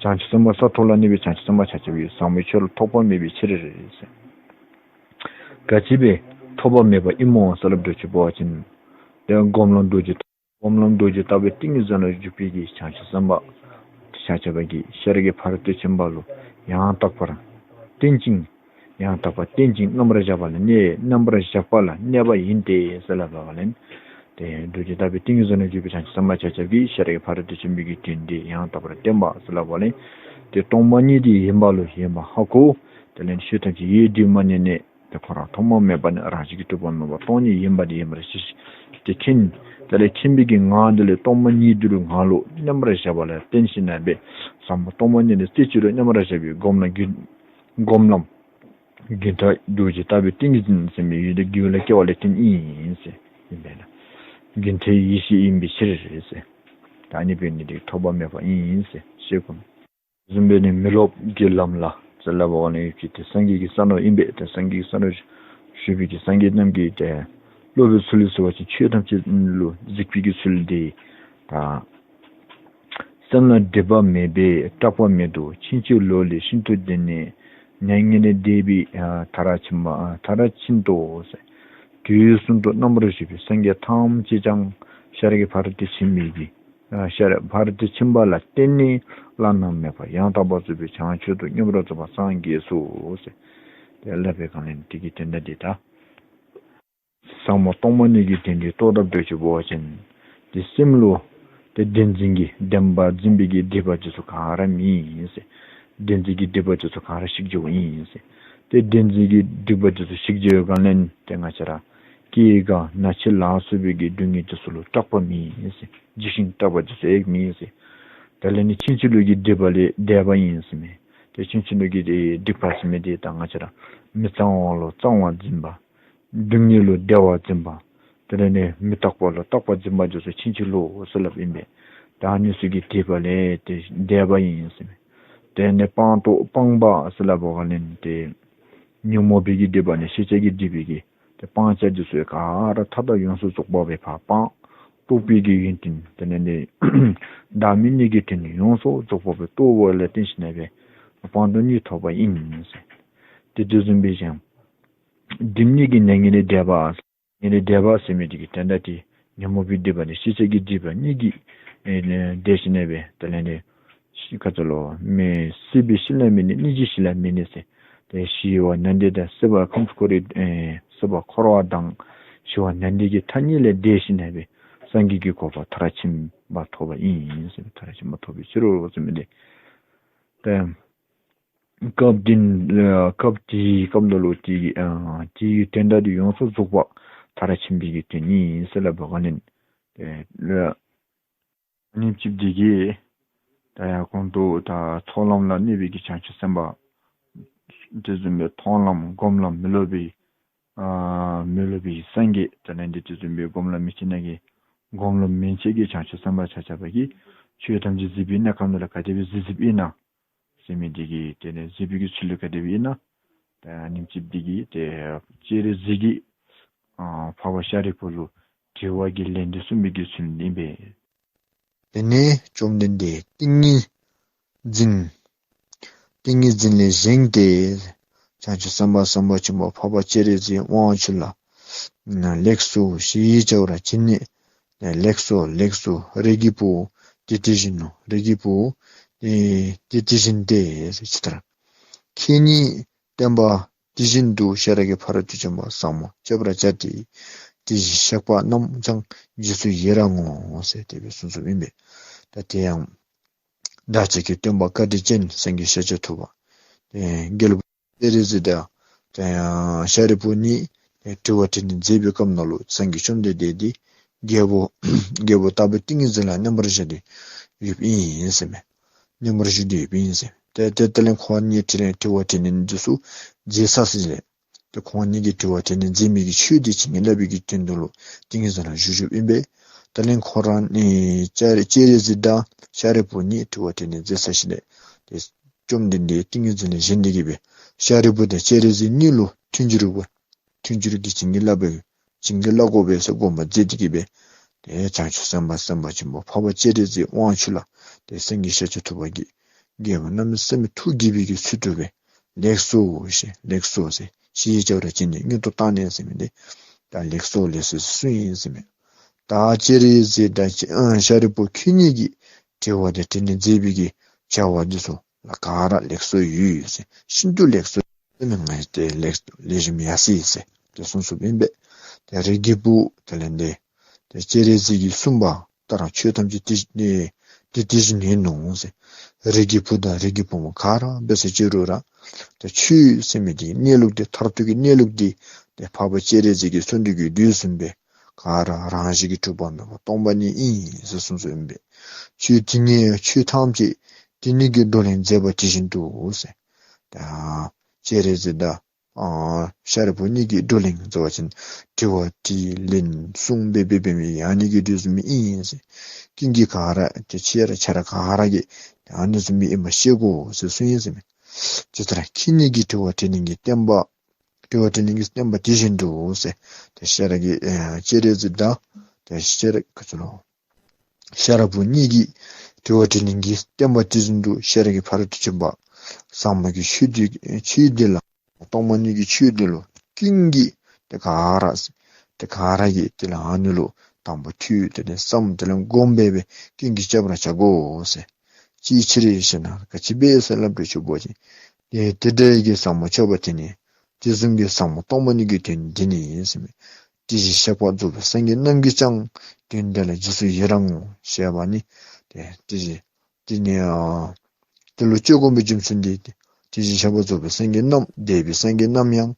བྱང་ཆུབ་སེམས་དཔའ་ས་ཐོབ་ལ་གནས་པའི་བྱང་ཆུབ་སེམས་དཔའ་ཆ་ཁྱབ་ཀྱིས་ཟབ་མོའི་ཆོས་ལ་ཐོགས་པ་མེད་པའི་ཕྱིར་ཟེར། ག་ཅི་སྦེ་ཐོགས་པ་མེད་པ་ཨིན་སྨོ་ཟེར་སླབ་དོ་ཅིག་འབད་བ་ཅིན་ཏེ་སྒོམ་ལམ་རྡོ་རྗེ་སྒོམ་ལམ་རྡོ་རྗེ་ལྟ་བའི་ཏིང་ངེ་འཛིན་ལ་བཞུགས་པའི་གི་བྱང་ཆུབ་སེམས་དཔའ་ཆ་ཁྱབ་ཀྱིས་ཤེས་རབ་ཀྱི་ཕ་རོལ་ཏུ་ཕྱིན་པ་ལུ་ཡང་དག་པར་རྟེན་ཅིང་ཡང་དག་པར་རྟེན་ཅིང་རྣམ་པར་གཞག་པ་ལ་གནས། རྣམ་པར་གཞག་པ་ལ་གནས་པ་ཡིན་ཏེ་ཟེར་སླབ་པ་ལས། ཏེ་རྡོ་རྗེ་ལྟ་བུའི་ཏིང་ངེ་འཛིན་ལ་བཞུགས་པའི་བྱང་ཆུབ་སེམས་དཔའ་ཆ་ཁྱབ་ཀྱིས་ཤེས་རབ་ཀྱི་ཕ་རོལ་ཏུ་ཕྱིན་པའི་གི་དོན་འདི་ཡང་དག་པར་བསྟན་པ་ཟེར་སླབ་པ་ལས། ཏེ་སྟོང་པ་ཉིད་དེ་ཡིན་པ་ལུ་ཡིན་པ་ཧ་གོ། དེ་ལས་ཆོས་ཐམས་ཅད་ཡོད་དེ་མ་ནི་ནས་ཏེ་ཁོ་ར་ཐོགས་པ་མེད་པ་ནི་རང་བཞིན་གྱིས་གྲུབ་པ་མེད་པ་སྟོང་ཉིད་ཡིན་པ་དེ་ཡིན་པར་ཤེས་ཤིང་དེ་མཁྱེན། དེ་ལས་མཁྱེན་པའི་གི་ངང་དེ་ལས་སྟོང་པ་ཉིད་དེ་ལུ་ངང་ལུ་རྣམ་པར་གཞག་པ་ལ་བརྟེན་ཞིནམ་ལས་ཟབ་མོ་སྟོང་པ་ཉིད་ལ་རྩེ་གཅིག་ཏུ་རྣམ་པར་གཞག་པའི་སྒོམ་ལམ་གྱི་སྒོམ་ལམ་རྒྱུན་མཐའ་རྡོ་རྗེ་ལྟ་བུའི་ཏིང་ངེ་འཛིན་ཟེར་མི་ཡུལ་དེ་རྒྱུད་ལ་སྐྱེ་བ་ལས་བརྟེན་ཨིན་ཟེར་ཨིན་པས་ན། རྒྱུན་མཐའི་ཡེ་ཤེས་ཡིན་པའི་ཕྱིར་ཟེར། ད་ཨ་ནི་འབད་ནི་དེ་ཐོགས་པ་མེད་པ་ཨིན་ཟེར་ཤེས་དགོ། བཟུམ་སྦེ་ནི་མི་སློབ་ཀྱི་ལམ་ལ་ཟེར་སླབ་པ་ནི་ཡུལ་གྱི་ཏེ་སངས་རྒྱས་ཀྱི་ས་ནོར་ཨིན་པས། ཏེ་སངས་རྒྱས་ཀྱི་ས་ནོར་ཞུ་བའི་གི་སངས་རྒྱས་རྣམས་ཀྱིས་ཏེ་ སློབ་པའི་ཚུལ་ལུ་ཟེར་བ་ཅིན་ཆོས་ཐམས་ཅད་ལུ་གཟིགས་པའི་གི་ཚུལ་འདི་ད་སེམས་ལ་སྒྲིབ་པ་མེད་པས་སྐྲག་པ་མེད་དོ། ཕྱིན་ཅི་ལོག་ལས་ཤིན་ཏུ་འདས་ནས་མྱ་ངན་ལས་འདས་པའི་མཐར་ཕྱིན་པ་མཐར་ཕྱིན་ཏོ་ཟེར། དུས་གསུམ་དུ་རྣམ་པར་བཞུགས་པའི་སངས་རྒྱས་ཐམས་ཅད་ཀྱང་ཤེས་རབ་ཀྱི་ཕ་རོལ་ཏུ་ཕྱིན་པའི་གི་ཤེས་རབ་ཕ་རོལ་ཏུ་ཕྱིན་པ་ལ་བརྟེན་ནས་བླ་ན་མེད་པ་ཡང་དག་པར་རྫོགས་པའི་བྱང་ཆུབ་ཏུ་མངོན་པར་རྫོགས་པར་སངས་རྒྱས་སོ་ཟེར། དེ་སླབ་པའི་སྒང་ལས་དེ་གི་དོན་དག་འདི་ད་ཟབ་མོ་སྟོང་པ་ཉིད་ཀྱི་དོན་འདི་རྟོགས་ཐབས་འདོད་ཅིག་འབད་བ་ཅིན་དེ་སེམས་ལུ་དེ་བདེན་འཛིན་གྱི་བདེན་པར་འཛིན་པའི་གི་སྒྲིབ་པ་འདི་ཚུ་ག་ར་མེད་ཟེར། བདེན་འཛིན་གྱི་སྒྲིབ་པ་འདི་ཚུ་ག་ར་ཞིག་འགྱོཝ་ཨིན་ཟེར། དེ་བདེན་འཛིན་གྱི་སྒྲིབ་པ་འདི་ཚུ་ཞིག་འགྱོ་བའི་སྒང་ལས་དེ་ང་བཅས་ར་སྐྱེ་རྒ་ན་འཆི་ལ་སོགས་པའི་གི་སྡུག་བསྔལ་འདི་ཚུ་ལུ་སྐྲག་པ་མེད་ཟེར། འཇིགས་ཤིང་སྐྲག་པ་འདི་ཚུ་ཡོད་མེད་ཟེར། དེ་ལས་ནི་ཕྱིན་ཅི་ལོག་གི་སྒྲིབ་པ་ལས་འདས་པ་ཨིན་ཟེར་མས། དེ་ཕྱིན་ཅི་ལོག་གི་སྒྲིབ་པ་ཟེར་མི་འདི་ད་ང་བཅས་ར་མི་གཙང་བ་ལུ་གཙང་བར་འཛིན་པ། སྡུག་བསྔལ་ལུ་བདེ་བར་འཛིན་པ། དེ་ལས་ནི་མི་རྟག་པ་ལུ་རྟག་པར་འཛིན་པ་འདི་ཚུ་ཕྱིན་ཅི་ལོག་ཟེར་སླབ་ཨིན་པས། ད་ཨ་ནི་ཚུ་གི་སྒྲིབ་པ་ལས་དེ་འདས་པ་ཨིན་ཟེར་མས། དེ་ནི་སྤངས་རྟོགས་སྤངས་པ་ཟེར་སླབ་པའི་སྒང་ལས་དེ་ཉོན་མོངས་པའི་གི་སྒྲིབ་པ་ནི་ཤེས་བྱའི་གི་སྒྲིབ་པའི་གི་དེ་སྤང་བྱ་འདི་ཚུ་ག་ར་མཐའ་དག་ཡོངས་སུ་རྫོགས་པ་སྦེ་ཕར་སྤངས། རྟོགས་པའི་གི་ཡོན་ཏན་དེ་ལས་ནི་བདག་མེད་གཉིས་ཀྱི་དོན་ནི་ཡོངས་སུ་རྫོགས་པ་སྦེ་རྟོགས་པ་ལ་བརྟེན་ཞིནམ་ལས་སྤངས་རྟོགས་གཉིས་ཐོབ་པ་ཨིན་ཟེར། དེ་དེ་བཟུམ་སྦེ་ཀྱང་སྒྲིབ་གཉིས་ཀྱི་མྱ་ངན་ལས་འདས་པ། མྱ་ངན་ལས་འདས་པ་ཟེར་མི་འདི་གི་དོན་དག་འདི་ཉོན་མོངས་པའི་སྒྲིབ་པ་ནི་ཤེས་བྱའི་གི་སྒྲིབ་པ་གཉིས་ཀྱི་ཨེ་འདས་ཞིནམ་ལས་དེ་ལས་ནི་ཤི་ཁ་ཙ་ལུ་མི་སྲིད་པའི་ཞིང་ལ་མི་གནས། གནས་ཀྱི་ཞིང་ལ་མི་གནས་ཟེར། དེ་ཤི་བ་ནང་འདས་དང་སྲིད་པ་ཁམས་གསུམ་འཁོར་བའི་ཨེ་སྲིད་པ་འཁོར་བ་དང་ཤི་བ་ནང་འདས་ཀྱི་ཐ་སྙད་ལས་འདས་ཞིནམ་ལས་སངས་རྒྱས་ཀྱི་གོ་འཕང་མཐར་ཕྱིན་པ་ཐོབ་པ་ཨིན་ཟེར། མཐར་ཕྱིན་པ་ཐོབ་པའི་ཕྱིར་རོ་ཟེར་མི་འདི། དེ་སྐབས་འདི་ཨ་སྐབས་དེའི་སྐབས་ནང་ལུ་དེ་ཨ་དེའི་དོན་དག་འདི་ཡོངས་སུ་རྫོགས་པ་མཐར་ཕྱིན་པའི་གི་དོན་ཨིན་ཟེར་སླབ་པའི་སྒང་ལས་དེ་ཨ་ནེམ་ཅིག་འདི་གིས་ད་ཡང་གོང་དུ་ད་ཚོགས་ལམ་ལ་གནས་པའི་གི་བྱང་ཆུབ་སེམས་དཔའ་དེ་བཟུམ་སྦེ་མཐོང་ལམ་སྒོམ་ལམ་མི་སློབ་པའི་ཨ་མི་སློབ་པའི་སངས་རྒྱས་དེ་ལས་ནི་དེ་བཟུམ་སྦེ་སྒོམ་ལམ་མན་ཆད་ནང་གི་སྒོམ་ལམ་མན་ཆད་ཀྱི་བྱང་ཆུབ་སེམས་དཔའ་ཆ་ཁྱབ་ཀྱིས་ཆོས་ཐམས་ཅད་གཟིགས་པའི་གནས་སྐབས་ནང་ལུ་ག་དེ་སྦེ་གཟིགས་གཟིགསཔ་ཨིན་ན་ཟེར་མི་འདི་གི་དེ་ལས་གཟིགས་པའི་གི་ཚུལ་ལུ་ག་དེ་སྦེ་ཨིན་ན། ད་ཨ་ནེམ་ཅིག་འདི་གིས་དེ་སྤྱན་རས་གཟིགས་ཀྱིས་ཨ་འཕགས་པ་ཤཱ་རིའི་བུ་ལུ་དྲི་བ་གི་ལན་འདི་གསུངས་པའི་གི་ཚུལ་ཨིན་པས། དེ་ནས་བཅོམ་ལྡན་འདས་ཏིང་ངེ་འཛིན་ཏིང་ངེ་འཛིན་ལས་བཞེངས་ཏེ་བྱང་ཆུབ་སེམས་དཔའ་སེམས་དཔའ་ཆེན་པོ་འཕགས་པ་སྤྱན་རས་གཟིགས་དབང་ཕྱུག་ལ་ལེགས་སོ་ཞེས་བྱ་བར་བྱིན་ནས། ལེགས་སོ་ལེགས་སོ་རིགས་ཀྱི་བུ། དེ་དེ་བཞིན་ནོ། རིགས་ཀྱི་བུ། དེ་དེ་བཞིན་ཏེ་ཟེར་ཅི་ལྟར། ཁྱེད་ཉིད་བསྟན་པ་དེ་བཞིན་དུ་ཤེས་རབ་ཀྱི་ཕ་རོལ་ཏུ་ཕྱིན་པ་ཟབ་མོ་སྤྱད་པར་བྱ་སྟེ། དེ་བཞིན་གཤེགས་པ་རྣམས་ཀྱང་རྗེས་སུ་ཡི་རང་ངོ་ཟེར་དེ་སྦེ་གསུངས་གསུངསམ་ཨིན་པས། ད་དེ་ཡང་བདག་ཅག་གི་སྟོན་པ་བཀའ་དྲིན་ཅན་སངས་རྒྱས་ཤཱཀྱ་ཐུབ་པ་ཨེ་རྒྱལ་པོ་སྤྱན་རས་གཟིགས་དང་ད་ཡང་ཤཱ་རིའི་བུ་གཉིས་ཨེ་དྲི་བ་དྲིས་ལན་མཛད་པའི་སྐབས་ནང་ལུ་སངས་རྒྱས་བཅོམ་ལྡན་འདས་འདི་རྒྱལ་པོ་རྒྱལ་པོ་ལྟ་བུའི་ཏིང་ངེ་འཛིན་ལ་མཉམ་པར་བཞག་སྟེ་ཡོདཔ་ཨིན་ཟེར་མས། མཉམ་པར་བཞག་སྟེ་ཡོདཔ་ཨིན་ཟེར། ཏེ་ཏེ་དེ་ལས་ཁོང་གཉིས་དྲི་ལན་དྲི་བ་དྲིས་ལན་འདི་ཚུ་མཛད་ཚར་ཟིན་ལས། ཏེ་ཁོང་གཉིས་ཀྱིས་དྲི་བ་དྲིས་ལན་མཛད་མི་གི་ཆོས་འདི་བྱིན་གྱིས་བརླབས་པའི་གི་དོན་དུ་ལུ་ཏིང་ངེ་འཛིན་ལ་བཞུགས་བཞུགསཔ་ཨིན་པས། དེ་ལས་ཁོང་ར་ནི་སྤྱན་རས་གཟིགས་དང་ཤཱ་རིའི་བུ་གཉིས་དྲི་བ་དྲིས་ལན་མཛད་ཚར་ཞིནམ་ལས་ཏེ་བཅོམ་ལྡན་འདས་ཏིང་ངེ་འཛིན་ལས་བཞེངས་ཏེ་གི་སྦེ་ཤཱ་རིའི་བུ་དང་སྤྱན་རས་གཟིགས་གཉིས་ལུ་མཐུན་འགྱུར་བ་མཐུན་འགྱུར་གྱིས་བྱིན་གྱིས་བརླབས་པའི་བྱིན་གྱིས་བརླབ་དགོ་པས་ཟེར་དགོངས་པ་མཛད་དེ་གི་སྦེ་ཏེ་བྱང་ཆུབ་སེམས་དཔའ་སེམས་དཔའ་ཆེན་པོ་འཕགས་པ་སྤྱན་རས་གཟིགས་དབང་ཕྱུག་ལ་ཏེ་སངས་རྒྱས་ཤཱཀྱ་ཐུབ་པ་གིས་རྒྱལ་པོ་གནམ་མེད་ས་མེད་ཐུགས་དགྱེས་པའི་གི་ཚུལ་དུ་སྦེ་ལེགས་སོ་ཞེས་ལེགས་སོ་ཟེར་ཞེས་བྱ་བར་བྱིན་ནས་སྔོན་དུ་བཏང་ནས་ཟེར་མི་འདི་ད་ལེགས་སོ་ལེགས་སོ་ཟེར་གསུངས་ཡི་ཟེར་མས། ད་སྤྱན་རས་གཟིགས་དང་ཨ་ཤཱ་རིའི་བུ་ཁྱེད་གཉིས་ཀྱིས་དྲི་བ་དང་དྲིས་ལན་མཛད་པའི་གི་བྱ་བ་འདི་ཚུ་ལ་ག་ར་ལེགས་སོ་ཡོད་ཟེར། ཤིན་ཏུ་ལེགས་སོ། དེ་ནི་ང་ཡི་ཏེ་ལེགས་ལེགས་ཤོམ་ཡར་སོ་ཡི་ཟེར་ཏེ་གསུངས་གསུངསམ་ཨིན་པས། ཏེ་རིགས་ཀྱི་བུ་དེ་ལས་འདི་ཏེ་སྤྱན་རས་གཟིགས་ཀྱིས་གསུངས་པ་ལྟར་ཆོས་ཐམས་ཅད་དེ་དེ་དེ་བཞིན་ཡིན་ནོ་ཟེར། རིགས་ཀྱི་བུ་དང་རིགས་ཀྱི་བུ་མོ་ག་ར་འབད་ཟེར་ཅི་རུང་ར་ཏེ་ཆོས་ཟེར་མི་འདི་གནས་ལུགས་འདི་མཐར་ཐུག་གི་གནས་ལུགས་འདི་ཏེ་འཕགས་པ་སྤྱན་རས་གཟིགས་ཀྱིས་གསུངས་ཏེ་གི་དུས་གསུངས་པས། ག་ར་རང་བཞིན་གྱིས་གྲུབ་པ་མེད་པ་སྟོང་པ་ཉིད་ཨིན་ཟེར་གསུངས་གསུངསམ་ཨིན་པས། ཆོས་དེ་ཉིད་ཆོས་ཐམས་ཅད་དེ་ཉིད་ཀྱི་བགྲོ་གླེང་མཛད་པ་དེ་བཞིན་དུ་ཟེར། ད་སྤྱན་རས་གཟིགས་དང་ཨ་ཤཱ་རིའི་བུ་གཉིས་ཀྱིས་བགྲོ་གླེང་མཛད་པ་ཅིན་དྲི་བ་དྲིས་ལན་གསུངས་པའི་འབད་འབད་མི་ཨ་ནི་གི་དུས་གསུངས་མི་ཨིན་ཟེར། ཀུན་གྱིས་ག་ར་ཏེ་ཁྱེད་ར་ཁྱེད་ར་ག་ར་གིས་ཨ་ནི་གསུངས་མི་ཨིནམ་ཤེས་དགོ་ཟེར་གསུངས་ཡི་ཟེར་མས། ཇི་ལྟར་ཁྱེད་ཉིད་ཀྱི་དྲི་བ་དྲིས་ལན་གྱི་བསྟན་པ་ དྲི་བ་དྲིས་ལན་གྱི་བསྟན་པ་དེ་བཞིན་དུ་ཟེར། ཏེ་ཤེས་རབ་ཀྱི་ཨེ་སྤྱན་རས་གཟིགས་དང་ཏེ་ཤེས་རབ་ག་ཅི་ལོ། ཤེས་རབ་ཕུན་གཉིས་ཀྱིས་དྲི་བ་དྲིས་ལན་གྱི་བསྟན་པ་དེ་བཞིན་དུ་ཤེས་རབ་ཀྱི་ཕ་རོལ་ཏུ་ཕྱིན་པ་ཟབ་མོ་གི་ཆོས་འདི་ཆོས་འདི་ལ་སྟོང་པ་ཉིད་ཀྱི་ཆོས་འདི་ལུ་ཀུན་གྱིས་ཏེ་ག་ར་ཏེ་ག་ར་གིས་དེ་ལ་ཨ་ནི་ལུ་དང་པོ་ཐོས་ཏེ་ནི་བསམ་དེ་ལ་སྒོམ་འབད་བའི་ཀུན་གྱིས་སྤྱད་པར་བྱ་དགོ་ཟེར། ཅིའི་ཕྱིར་ཞེ་ན་ག་ཅི་འབད་ཟེར་སླབ་དྲི་ཞུ་བ་ཅིན། ཏེ་དེ་འདྲའི་གི་ཟབ་མོ་སྤྱོད་པ་དེ་ནི་དེ་བཟུམ་གྱི་ཟབ་མོ་སྟོང་པ་ཉིད་ཀྱི་དོན་འདི་ནི་ཟེར་མས། དེ་བཞིན་གཤེགས་པ་རྫོགས་པའི་སངས་རྒྱས་རྣམས་ཀྱིས་ཀྱང་། དོན་འདི་ལ་རྗེས་སུ་ཡི་རང་ངོ་། ཞེས་པ་ནི། ཏེ་དེ་བཞིན་དེ་ནི་ཨ་དེ་ལུ་སྤྱོད་དགོ་པའི་རྒྱུ་མཚན་འདི་ཏེ་དེ་བཞིན་གཤེགས་པ་རྫོགས་པའི་སངས་རྒྱས་རྣམས་དེ་བཞིན་གཤེགས་པའི་སངས་རྒྱས་རྣམས་ཡང་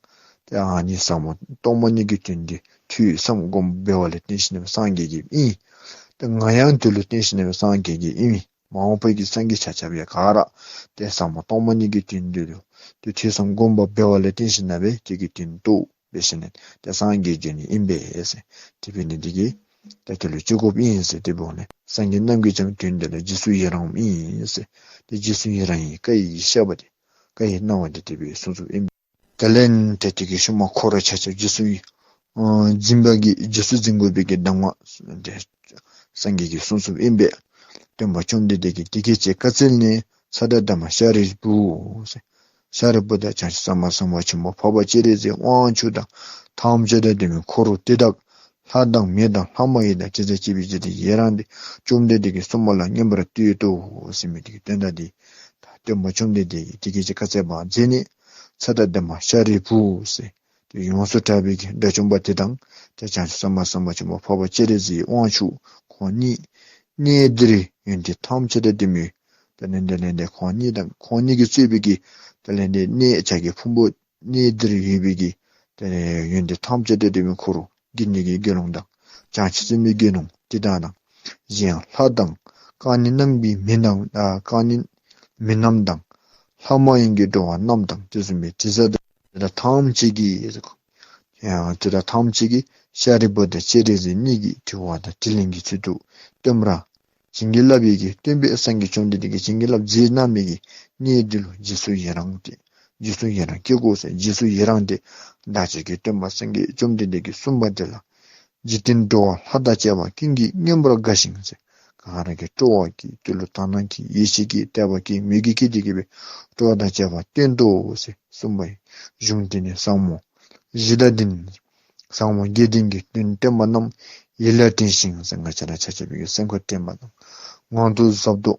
ཏེ་ཨ་ནི་ཟབ་མོ་སྟོང་པ་ཉིད་ཀྱི་དོན་འདི་ཐོས་བསམ་སྒོམ་འབད་བ་ལས་བརྟེན་ཞིནམ་ལས་སངས་རྒྱས་ཀྱི་ཨིན། ཏེ་ང་ཡང་དེ་ལུ་བརྟེན་ཞིནམ་ལས་སངས་རྒྱས་ཀྱི་ཨིན། མ་འོངས་པའི་གི་སངས་རྒྱས་ཆ་ཁྱབ་ཡང་ག་ར་ཏེ་ཟབ་མོ་སྟོང་པ་ཉིད་ཀྱི་དོན་འདི་ལུ་ཏེ་ཐོས་བསམ་སྒོམ་པ་འབད་བ་ལས་བརྟེན་ཞིནམ་ལས་དེ་གི་དོན་རྟོགས་འབད་ཞིནམ་ལས་ཏེ་སངས་རྒྱས་འགྱོ་ནི་ཨིན་པས་ཟེར། དེ་འབད་ནི་དེ་གིས་ཏེ་དེ་ལུ་སྤྱོད་དགོཔ་ཨིན་ཟེར། དེ་འབདཝ་ལས་སངས་རྒྱས་རྣམས་ཀྱིས་ཀྱང་དོན་འདི་ལ་རྗེས་སུ་ཡི་རངམ་ཨིན་ཟེར། ཏེ་རྗེས་སུ་ཡི་རང་ཡི་བཀའ་ཡི་བཤད་པ་དེ་བཀའ་ཡི་གནང་བ་དེ་དེ་སྦེ་གསུངས་གསུངསམ་ཨིན། དེ་ལས་ཏེ་དེ་གི་ཤུལ་མ་ཁོ་ར་ཆ་ཁྱབ་རྗེས་སུ་ཡི་ཨ་འཛིན་པ་གི་རྗེས་སུ་འཛིན་དགོ་པའི་གི་གདམས་ངག་ཏེ་སངས་རྒྱས་ཀྱིས་གསུངས་གསུངསམ་ཨིན་པས། སྟོན་པ་བཅོམ་ལྡན་འདས་ཀྱིས་དེ་སྐད་ཅེས་བཀའ་སྩལ་ནས། ཚེ་དང་ལྡན་མ་ཤཱ་རིའི་བུ། ཤཱ་རིའི་བུ་དང་བྱང་ཆུབ་སེམས་དཔའ་སེམས་དཔའ་ཆེན་པོ་འཕགས་པ་སྤྱན་རས་གཟིགས་དབང་ཕྱུག་དང་ཐམས་ཅད་དང་ལྡན་མའི་འཁོར་དེ་དག་ལྷ་དང་མི་དང་ལྷ་མ་ཡིན་དང་ཇི་ལྟར་སྐྱེས་པའི་རྗེས་དང་ཡི་རང་དེ་བཅོམ་ལྡན་འདས་ཀྱིས་གསུངས་པ་ལ་མངོན་པར་བསྟོད་དོ་ཟེར་མི་དེ་གི་དོན་དག་དེ་སྟོན་པ་བཅོམ་ལྡན་འདས་ཀྱིས་དེ་སྐད་ཅེས་བཀའ་སྩལ་པ་མཛད་ནས། ཚེ་དང་ལྡན་མ་ཤཱ་རིའི་བུ་ཟེར་ཏེ་ཡོངས་སུ་གྲགས་པའི་གི་དགྲ་བཅོམ་པ་དེ་དང་ཏེ་བྱང་ཆུབ་སེམས་དཔའ་སེམས་དཔའ་ཆེན་པོ་འཕགས་པ་སྤྱན་རས་གཟིགས་དབང་ཕྱུག་ཁོང་གཉིས་གནས་འདིར་ཡོན་ཏན་ཐམས་ཅད་དང་ལྡན་མི་དེ་ལས་ཏེ་ལས་ཏེ་ཁོང་གཉིས་དང་ཁོང་གཉིས་ཀྱིས་གཙོས་པའི་གི་དེ་ལས་ཏེ་གནས་བྱ་རྒོད་ཕུང་པོ་གནས་འདིར་ཡོད་པའི་གི་དེ་ལས་ཡོན་ཏན་ཐམས་ཅད་དང་ལྡན་མི་འཁོར་དགེ་འདུན་གྱི་དགེ་སློང་དང་བྱང་ཆུབ་སེམས་དཔའི་དགེ་སློང་དེ་དག་དང་གཞན་ཡང་ལྷ་དང་རྐང་གཉིས་སྣང་བའི་མི་རྣམས་ཨ་རྐང་གཉིས་མི་རྣམས་དང་ལྷ་མ་ཡིན་གྱི་འགྲོ་བ་རྣམས་དང་དེ་བཟུམ་མའི་དྲི་ཟ་དང་དེ་དག་ཐམས་ཅད་ཀྱིས་ཡང་དེ་དག་ཐམས་ཅད་ཀྱིས་ཤཱ་རིའི་བུ་དང་སྤྱན་རས་གཟིགས་གཉིས་ཀྱི་དྲི་བ་དང་དྲིས་ལན་གྱི་ཚུལ་དུ་སྟོན་པ་བྱིན་གྱིས་བརླབས་པའི་གི་སྟོན་པའི་སངས་རྒྱས་བཅོམ་ལྡན་འདས་ཀྱིས་བྱིན་གྱིས་བརླབས་མཛད་གནང་མི་གི་གནས་འདི་ལུ་རྗེས་སུ་ཡི་རང་སྟེ་རྗེས་སུ་ཡི་རང་སྐྱེ་དགོ་ཟེར། རྗེས་སུ་ཡི་རང་སྟེ་བདག་ཅག་གི་སྟོན་པ་སངས་རྒྱས་བཅོམ་ལྡན་འདས་ཀྱིས་གསུངས་པ་འདི་ལ་འཇིག་རྟེན་འགྲོ་བ་ལྷ་དང་བཅས་པ་ཀུན་གྱིས་མངོན་པར་དགའ་ཞིང་ཟེར། ག་ར་གིས་སྤྲོ་བ་གིས་དེ་ལུ་དག་སྣང་གིས་ཡིད་ཆེས་ཀྱིས་དད་པ་གིས་མོས་གུས་ཀྱིས་དེ་གིས་སྦེ་སྤྲོ་བ་དང་བཅས་པ་བསྟན་ཏོ་ཟེར་གསུངས་པའི་གཞུང་འདི་ནི་ཟབ་མོ་གཞི་དང་ལྡན། ཟབ་མོ་དགེ་ལྡན་གྱི་དོན་བསྟན་པ་རྣམས་ཡིད་ལ་དྲན་ཞིང་ཟེར་ང་བཅས་ར་ཆ་ཁྱབ་ཀྱི་སེམས་ཁར་དྲན་པ་དང་ངང་དུ་ཟབ་ཏོ་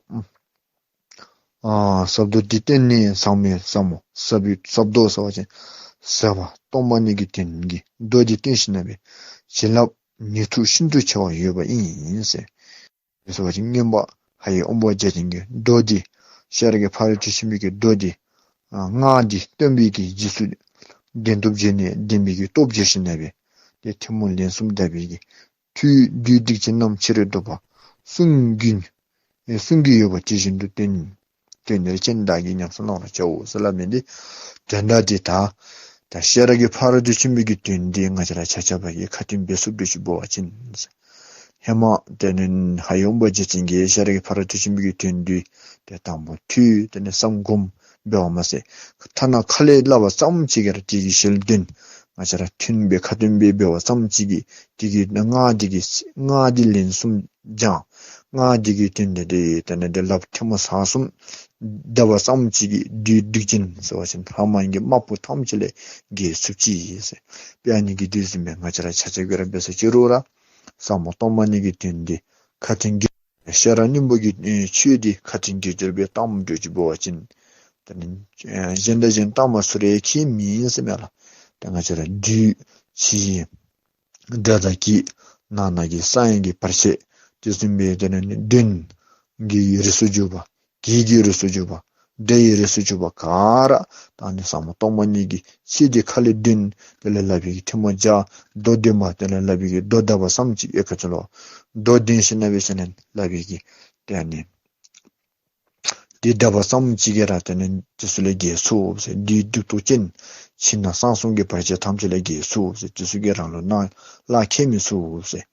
ཨ་ཟབ་ཏོ་འདི་བསྟན་ནས་ཟབ་མོའི་ཟབ་མོ་ཟབ་པའི་ཟབ་ཏོ་ཟེར་བ་ཅིན་ཟབ་པ་སྟོང་པ་ཉིད་ཀྱི་དོན་གྱི་མདོ་འདི་བསྟན་ཞིནམ་ལས་བྱིན་རླབས་ནུས་མཐུ་ཤིན་ཏུ་ཆེ་བ་ཡོདཔ་ཨིན་ཟེར། ཟེར་བ་ཅིན་མངོན་པ་ལྷ་ཡི་དབང་པོ་བརྒྱ་བྱིན་གྱི་མདོ་འདི་ཤེས་རབ་ཀྱི་ཕ་རོལ་ཏུ་ཕྱིན་པའི་གི་མདོ་འདི་ཨ་སྔགས་འདི་སྟོན་པའི་གི་རྗེས་སུ་བདེན་སྟོབས་བྱས་ནས་བདེན་པའི་གི་སྟོབས་བྱས་ཞིནམ་ལས་ཏེ་ཐུན་མོང་ལན་གསུམ་དག་པའི་གི་ཐོས་རྒྱུད་སྡིག་ཅན་རྣམས་ཕྱི་རོལ་དུ་བ་གསུང་རྒྱུན་ཨེ་གསུང་གི་ཡོད་པ་ཇི་བཞིན་དུ་སྟོན། སྟོན་ནས་ཅི་བདག་གིས་ཉམས་སུ་བླང་བར་བྱའོ་ཟེར་སླབ་མི་འདི་དོན་དག་འདི་ད་ད་ཤེས་རབ་ཀྱི་ཕ་རོལ་ཏུ་ཕྱིན་པའི་གི་དོན་འདི་ང་བཅས་ར་ཆ་ཁྱབ་ཀྱིས་ཁ་ཏོན་འབད་ཚུགསཔ་འདྲས་ཅིག་འབད་བ་ཅིན་ཧེ་མ་དེ་ནི་ལྷ་ཡི་དབང་པོ་བརྒྱ་བྱིན་གྱིས་ཤེས་རབ་ཀྱི་ཕ་རོལ་ཏུ་ཕྱིན་པའི་གི་དོན་འདི་ཏེ་དང་པོ་ཐོས་དེ་ནི་བསམ་སྒོམ་འབད་བ་མ་ཚད་ཐ་ན་ཁ་ལས་སླབ་པ་ཙམ་ཅིག་གིས་ར་དེ་གི་ཞལ་འདོན་ང་བཅས་ར་ཐུན་འབད་ཁ་ཏོན་འབད་འབད་བ་ཙམ་ཅིག་གིས་དེ་གི་སྔགས་འདི་གི་སྔགས་འདི་ལན་གསུམ་སྦྱང་། སྔགས་འདི་གི་དོན་འདི་ཏེ་དེ་ནི་ཏེ་ལགཔ་ཐལ་མོ་སྲང་གསུམ་བརྡབ་པ་ཙམ་ཅིག་གིས་བདུད་སྡིག་ཅན་ཟེར་བ་ཅིན་ལྷ་མ་ཡིན་གྱི་དམག་དཔུང་ཐམས་ཅད་ལས་རྒྱལ་ཚུགས་ཅི་ཟེར། དཔེ་ཨ་ནི་གི་དུས་ཟིན་མེད་ང་བཅས་ར་ཆ་ཁྱབ་ཀྱིས་ར་འབད་ས་ཅི་རུང་ར་ཟབ་མོ་སྟོང་པ་ཉིད་ཀྱི་དོན་འདི་ཁ་ཏོན་གྱི་ཤེས་རབ་སྙིང་པོ་གི་ཆོས་འདི་ཁ་ཏོན་གྱི་སྦྱོར་བའི་གཏམ་སྦྱོར་གྱི་འབད་བ་ཅིན་ཏེ་ནི་གཞན་དང་གཞན་གཏམ་མ་ཚུ་རེ་ཁྱད་མེད་ཟེར་མས་ལགས། ཏེ་ང་བཅས་ར་བདུད་ཕྱི་ཡི་དགྲ་དང་གི་ནང་ན་གི་གསང་ཡང་གི་བར་ཆད་དེ་བཟུམ་སྦེ་དེ་ནི་གདོན་གྱི་རིགས་སུ་གྱུར་པ་གྱད་ཀྱི་རིགས་སུ་གྱུར་པ་འདྲེ་ཡི་རིགས་སུ་གྱུར་པ་ག་ར་ད་ནི་ཟབ་མོ་སྟོང་པ་ཉིད་ཀྱི་ཆོས་འདི་ཁ་ལས་འདོན་དེ་ལས་སླབ་པའི་གི་ཐལ་མོ་སྦྱར་མདོ་འདོན་པ་དེ་ལས་སླབ་པའི་གི་མདོ་བརྡབ་པ་ཙམ་ཅིག་ཡོད་ག་ཅི་ལོ། མདོ་འདོན་ཞིནམ་ལས་འབད་ཞིནམ་ལས་སླབ་པའི་གི་དེ་ནི་དེ་བརྡབ་པ་ཙམ་ཅིག་གིས་ར་དེ་ནི་དེ་ཚུ་ལས་རྒྱལ་ཚུགས་ཟེར། བདུད་སྡིག་ཏོ་ཅན་ཕྱི་ནང་གསང་གསུམ་གྱི་བར་ཆད་ཐམས་ཅད་ལས་རྒྱལ་ཚུགས་ཟེར། དེ་ཚུ་གིས་རང་ལུ་གནང་ལག་ཁྱེར་མི་ཚུགས་ཟེར།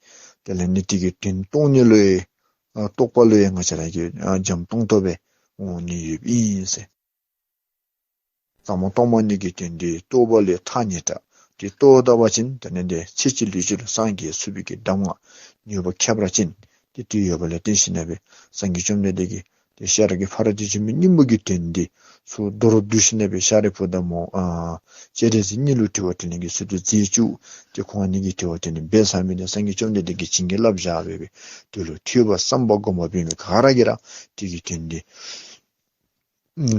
དེ་ལས་ནི་དེ་གི་དོན་རྟོགས་ནི་ལུ་ཡང་ཨ་རྟོགས་པ་ལུ་ཡང་ང་བཅས་ར་གིས་ཨ་འཇམ་ཏོང་ཏོ་སྦེ་འོང་ནི་ཡོདཔ་ཨིན་ཟེར། ཟབ་མོ་སྟོང་པ་ཉིད་ཀྱི་དོན་འདི་རྟོགས་པ་ལས་ཐག་ཉེ་དྲགས། དེ་རྟོགས་ད་པ་ཅིན་དེ་ལས་འདི་ཚེ་གཅིག་ལུས་གཅིག་ལུ་སངས་རྒྱས་ཚུགས་པའི་གི་གདམས་ངག་ནུས་པ་ཁྱད་པར་ཅན་དེ་དེ་ཡོད་པ་ལས་བརྟེན་ཞིནམ་ལས་སངས་རྒྱས་བཅོམ་ལྡན་འདས་ཀྱིས་དེ་ཤེས་རབ་ཀྱི་ཕ་རོལ་ཏུ་ཕྱིན་པའི་སྙིང་པོ་གི་དོན་འདི་ཚུར་མདོར་བསྡུས་ཞིནམ་ལས་ཤཱ་རིའི་བུ་དང་མོ་ཨ་སྤྱན་རས་གཟིགས་གཉིས་ལུ་དྲི་བ་དྲིས་ལན་གྱི་ཚུལ་དུ་མཛད་བཅུག། དེ་ཁོང་གཉིས་ཀྱིས་དྲི་བ་དྲིས་ལན་འབད་ཚར་མི་དེ་སངས་རྒྱས་བཅོམ་ལྡན་འདས་ཀྱིས་བྱིན་གྱིས་བརླབས་བཞག་པའི་དེ་ལུ་ཐོས་པ་བསམ་པ་སྒོམ་པ་འབད་མི་ག་ར་གིས་ར་དེ་གི་དོན་འདི་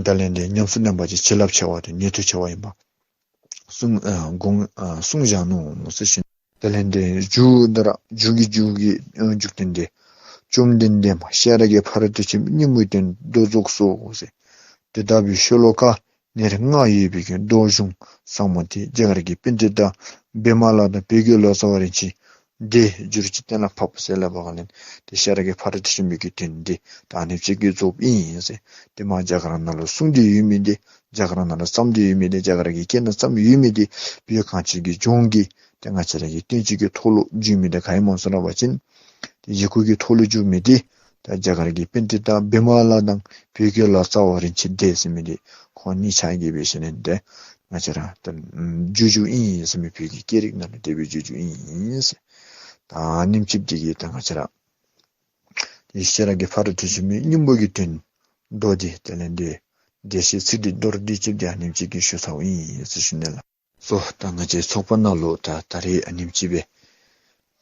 དེ་ལས་འདི་ཉམས་སུ་ལེན་པ་ཅིན་བྱིན་རླབས་ཆེ་བ་དང་ནུས་མཐུ་ཆེ་བ་ཨིན་པ་གསུངས་ཨ་གསུངས་ཨ་གསུངས་བཞག་ནུག་ཟེར་ཞུ་ནི། དེ་ལས་འདི་མཇུག་འདི་ར་མཇུག་གི་མཇུག་གི་ཨ་མཇུག་དོན་འདི་བཅོམ་ལྡན་འདས་མ་ཤེས་རབ་ཀྱི་ཕ་རོལ་ཏུ་ཕྱིན་པའི་སྙིང་པོའི་དོན་མདོ་རྫོགས་སོ་ཟེར། དེ་ལྟ་བུའི་ཤོ་ལོ་ཀ་ཉེར་ལྔ་ཡོད་པའི་གི་མདོ་གཞུང་ཟབ་མོ་དེ་རྒྱ་གར་གྱི་པཎྜི་ཏ་བི་མ་ལ་དང་བོད་ཀྱི་ལོ་ཙཱ་བ་རིན་ཆེན་འདི་བསྒྱུར་བཅོས་གཏན་ལ་ཕབ་ཟེར་སླབ་པ་ག་ལས་དེ་ཤེས་རབ་ཀྱི་ཕ་རོལ་ཏུ་ཕྱིན་པའི་གི་དོན་འདི་ད་ཨ་ནེམ་ཅིག་གིས་རྫོགསཔ་ཨིན་ཟེར། དེ་མ་རྒྱ་གར་ནང་ལུ་གསུངས་ཏེ་ཡོད་མི་འདི་རྒྱ་གར་ནང་ལུ་བརྩམས་ཏེ་ཡོད་མི་འདི་རྒྱ་གར་གྱི་སྐད་ནང་བརྩམས་ཡོད་མི་འདི་བོད་གངས་ཅན་གྱི་ལྗོངས་ཀྱི་དེ་ང་བཅས་ར་གི་བསྟན་བཅོས་ཀྱི་ཐོག་ལུ་བསྒྱུར་མི་འདི་ག་ཨིནམ་སྨོ་ཟེར་བ་ཅིན་དེ་ཡི་གུ་གི་ཐོག་ལུ་བསྒྱུར་མི་འདི་ད་རྒྱ་གར་གྱི་པཎྜི་ཏ་བི་མ་ལ་དང་བོད་ཀྱི་ལོ་ཙཱ་བ་རིན་ཆེན་འདི་ཟེར་མི་འདི་ཁོང་གཉིས་ཆ་གིས་འབད་ཞིནམ་ལས་དེ་ང་བཅས་ར་ད་བསྒྱུར་བཅོས་ཨིན་ཟེར་མི་བོད་ཀྱི་སྐད་རིགས་ནང་ལུ་དེ་སྦེ་བསྒྱུར་བཅོས་ཨིན་ཟེར། ད་ཨ་ནེམ་ཅིག་འདི་གིས་ད་ང་བཅས་ར་དེ་ཤེས་རབ་ཀྱི་ཕ་རོལ་ཏུ་ཕྱིན་པའི་སྙིང་པོ་གི་དོན་མདོ་འདི་དེ་ལས་འདི་འགྲེལ་བཤད་ཚིག་འདི་མདོར་བསྡུས་ཅིག་འདི་ཨ་ནེམ་ཅིག་གིས་ཞུ་ཚརཝ་ཨིན་ཟེར་ཞུ་ནི་ལགས། སོ་ད་ང་བཅས་ཚོགས་པ་ནང་ལུ་ད་ད་རེས་ཨ་ནེམ་ཅིག་སྦེ་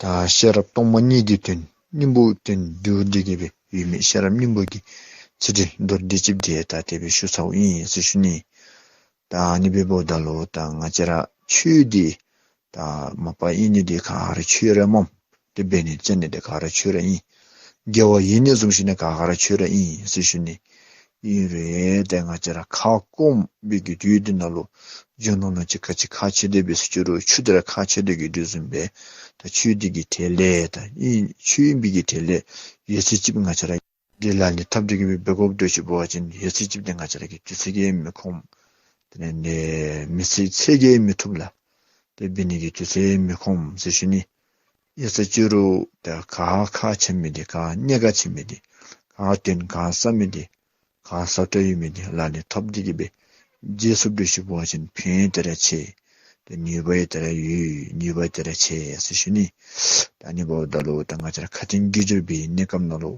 ད་ཤེས་རབ་སྟོང་པ་ཉིད་ཀྱི་དོན་སྙིང་པོ་དོན་བསྡུ་སྟེ་གི་སྦེ་ཡོད་མི་ཤེས་རབ་སྙིང་པོ་གི་ཚིག་འདི་མདོར་བསྡུས་ཅིག་འདི་ད་དེ་སྦེ་ཞུ་ཚརཝ་ཨིན་ཟེར་ཞུ་ནི། ད་ཨ་ནི་སྦེ་འབདཝ་ད་ལུ་ད་ང་བཅས་ར་ཆོས་འདི་ད་མ་པ་ཨིན་ནི་འདི་ག་ར་ཆོས་ར་མས། དེ་འབད་ནི་བརྩོན་ནི་འདི་ག་ར་ཆོས་ར་ཨིན། དགེ་བ་ཡེད་ནི་བཟུམ་ཅིག་ནི་ག་ར་ཆོས་ར་ཨིན་ཟེར་ཞུ་ནི། ཨིན་རུང་ཏེ་ང་བཅས་ར་ཁ་སྐོམ་པའི་གི་དུས་འདི་ནང་ལུ་རྒྱུ་ནོར་ལོངས་སྤྱོད་ག་ཅི་ཁག་ཆེ་དེ་འབད་ཟེར་ཅི་རུང་ཆུ་འདི་ར་ཁག་ཆེ་དེ་གི་དུས་བཟུམ་སྦེ་ད་ཆོས་འདི་གི་དེ་ལས་ད་ཨིན་ཆོས་ཨིན་པའི་གི་དེ་ལས་ཡོད་ཚད་ཅིག་ང་བཅས་ར་འདི་ལག་ལེན་འཐབ་སྟེ་གི་སྦེ་འབད་དགོཔ་འདུག་ཟེར་བ་ཅིན་ཡོད་ཚད་ཅིག་འདི་ང་བཅས་ར་གིས་དུས་ཚོད་ཀྱིས་མི་ཁོམ། དེ་ལས་འདི་མི་ཚེ་ཚད་ཀྱིས་མི་ཐུབ་ལགས། དེ་འབད་ནི་གི་དུས་ཚོད་མི་ཁོམ་ཟེར་ཞུ་ནི། ཨིན་ཟེར་ཅི་རུང་ད་ག་ཁག་ཆེ་མི་འདི་ག་གནད་འགག་ཆེ་མི་འདི་ག་དོན་ག་ཟབ་མི་འདི་ག་ཟབ་དྲགས་ཡོད་མི་འདི་ལག་ལེན་འཐབ་སྟེ་གི་སྦེ་མཛད་ཚུགསཔ་འདུག་ཟེར་བ་ཅིན་ཕན་ཡོན་དེ་ར་ཆེ། ཏེ་ནུས་པ་ཡང་དེ་ར་ཡོད། ནུས་པ་དེ་ར་ཆེ་ཟེར་ཞུ་ནི། ད་ཨ་ནི་འབདཝ་ད་ལུ་ད་ང་བཅས་ར་ཁ་ཏོན་དགེ་སྦྱོར་འབད་བའི་གནས་སྐབས་ནང་ལུ་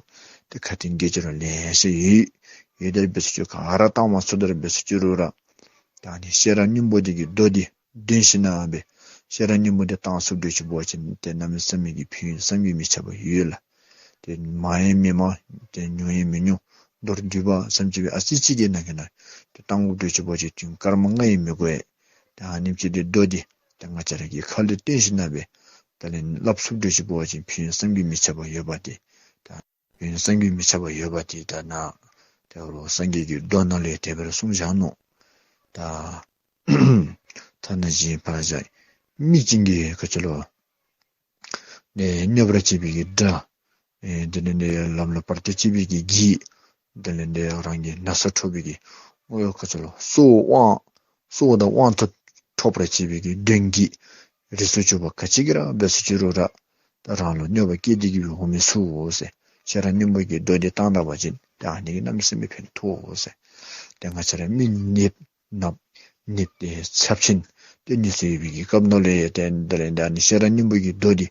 ཏེ་ཁ་ཏོན་དགེ་སྦྱོར་ལེ་ཤ་ཡོད། ཡོད་དེ་ར་འབད་ཟེར་ཅི་ག་ར་བཏང་མ་ཚུགས་དེ་ར་འབད་ཟེར་ཅི་རུང་ར་ད་ཨ་ནི་ཤེས་རབ་སྙིང་པོ་འདི་གི་མདོ་འདི་འདོན་ཞིནམ་ལས་ཤེས་རབ་སྙིང་པོ་འདི་བཏང་ཚུགསཔ་འདུག་ཟེར་བ་ཅིན་ཏེ་གནམ་མེད་ས་མེད་ཀྱི་ཕན་ཡོན་བསམ་གྱིས་མི་ཁྱབ་པ་ཡོད་ལགས། ཏེ་མང་ཡང་མི་མང་ཏེ་ཉུང་ཡང་མི་ཉུང་མདོར་བསྡུས་པ་ཙམ་ཅིག་སྦེ་ཨ་ཙི་ཅིག་གི་ནང་གི་ནང་ཏེ་བཏང་དགོཔ་འདུག་ཟེར་བ་ཅིན་དུས་སྐར་མ་ལྔ་ཡང་མི་དགོ་ཡ། ད་ཨ་ནེམ་ཅིག་འདི་མདོ་འདི་ད་ང་བཅས་ར་གིས་ཁ་ལུ་བཏོན་ཞིནམ་ལས་ད་ལན་སླབ་ཚུགསཔ་འདུག་ཟེར་བ་ཅིན་ཕན་ཡོན་བསམ་གྱིས་མི་ཁྱབ་པ་ཡོདཔ་འདི་ད་ཕན་ཡོན་བསམ་གྱིས་མི་ཁྱབ་པ་ཡོདཔ་འདི་ད་ནཱ་ཏེ་འོ་སངས་རྒྱས་ཀྱི་མདོ་ནང་ལས་དེ་སྦེ་ར་གསུངས་བཞག་ནུག། ད་ཐ་ན་སྦྱིན་པ་བྱ་མི་སྦྱིན་གྱི་ག་ཅི་ལོ། ནི་སྙོམས་པར་བྱེད་པའི་གི་དགྲ། ཨེ་དེ་ལས་ནི་ལམ་ལ་བར་ཆད་བྱེད་པའི་གི་བགེགས། དེ་ལས་ནི་རང་གི་ན་ཚ་འཕྲོག་པའི་གི་འོ་ག་ཅི་ལོ་སྲོག་དབང་སྲོག་དང་དབང་ཐོབ་འཕྲོག་པར་བྱེད་པའི་གི་གདོན་བགེགས་རིགས་སུ་ཆུད་པ་ག་ཅི་གིས་ར་འབད་ཟེར་ཅི་རུང་ར་ད་རང་ལུ་གནོད་པ་བསྐྱལ་ཏེ་གི་སྦེ་འོང་མི་ཚུགས་འོང་ཟེར། ཤེས་རབ་སྙིང་པོ་གི་མདོ་འདི་བཏང་ད་པ་ཅིན་ད་ཨ་ནི་གིས་གནམ་མེད་ས་མེད་ཕན་ཐོགས་འོང་ཟེར། ཏེ་ང་བཅས་ར་མི་ནདཔ་ནདཔ་ནདཔ་ཏེ་ཚབས་ཆེན་ཏེ་ནུས་སུ་ཡོད་པའི་གི་སྐབས་ནང་ལུ་ཡང་ཏེ་དེ་ལས་ད་ཨ་ནི་ཤེས་རབ་སྙིང་པོ་གི་མདོ་འདི་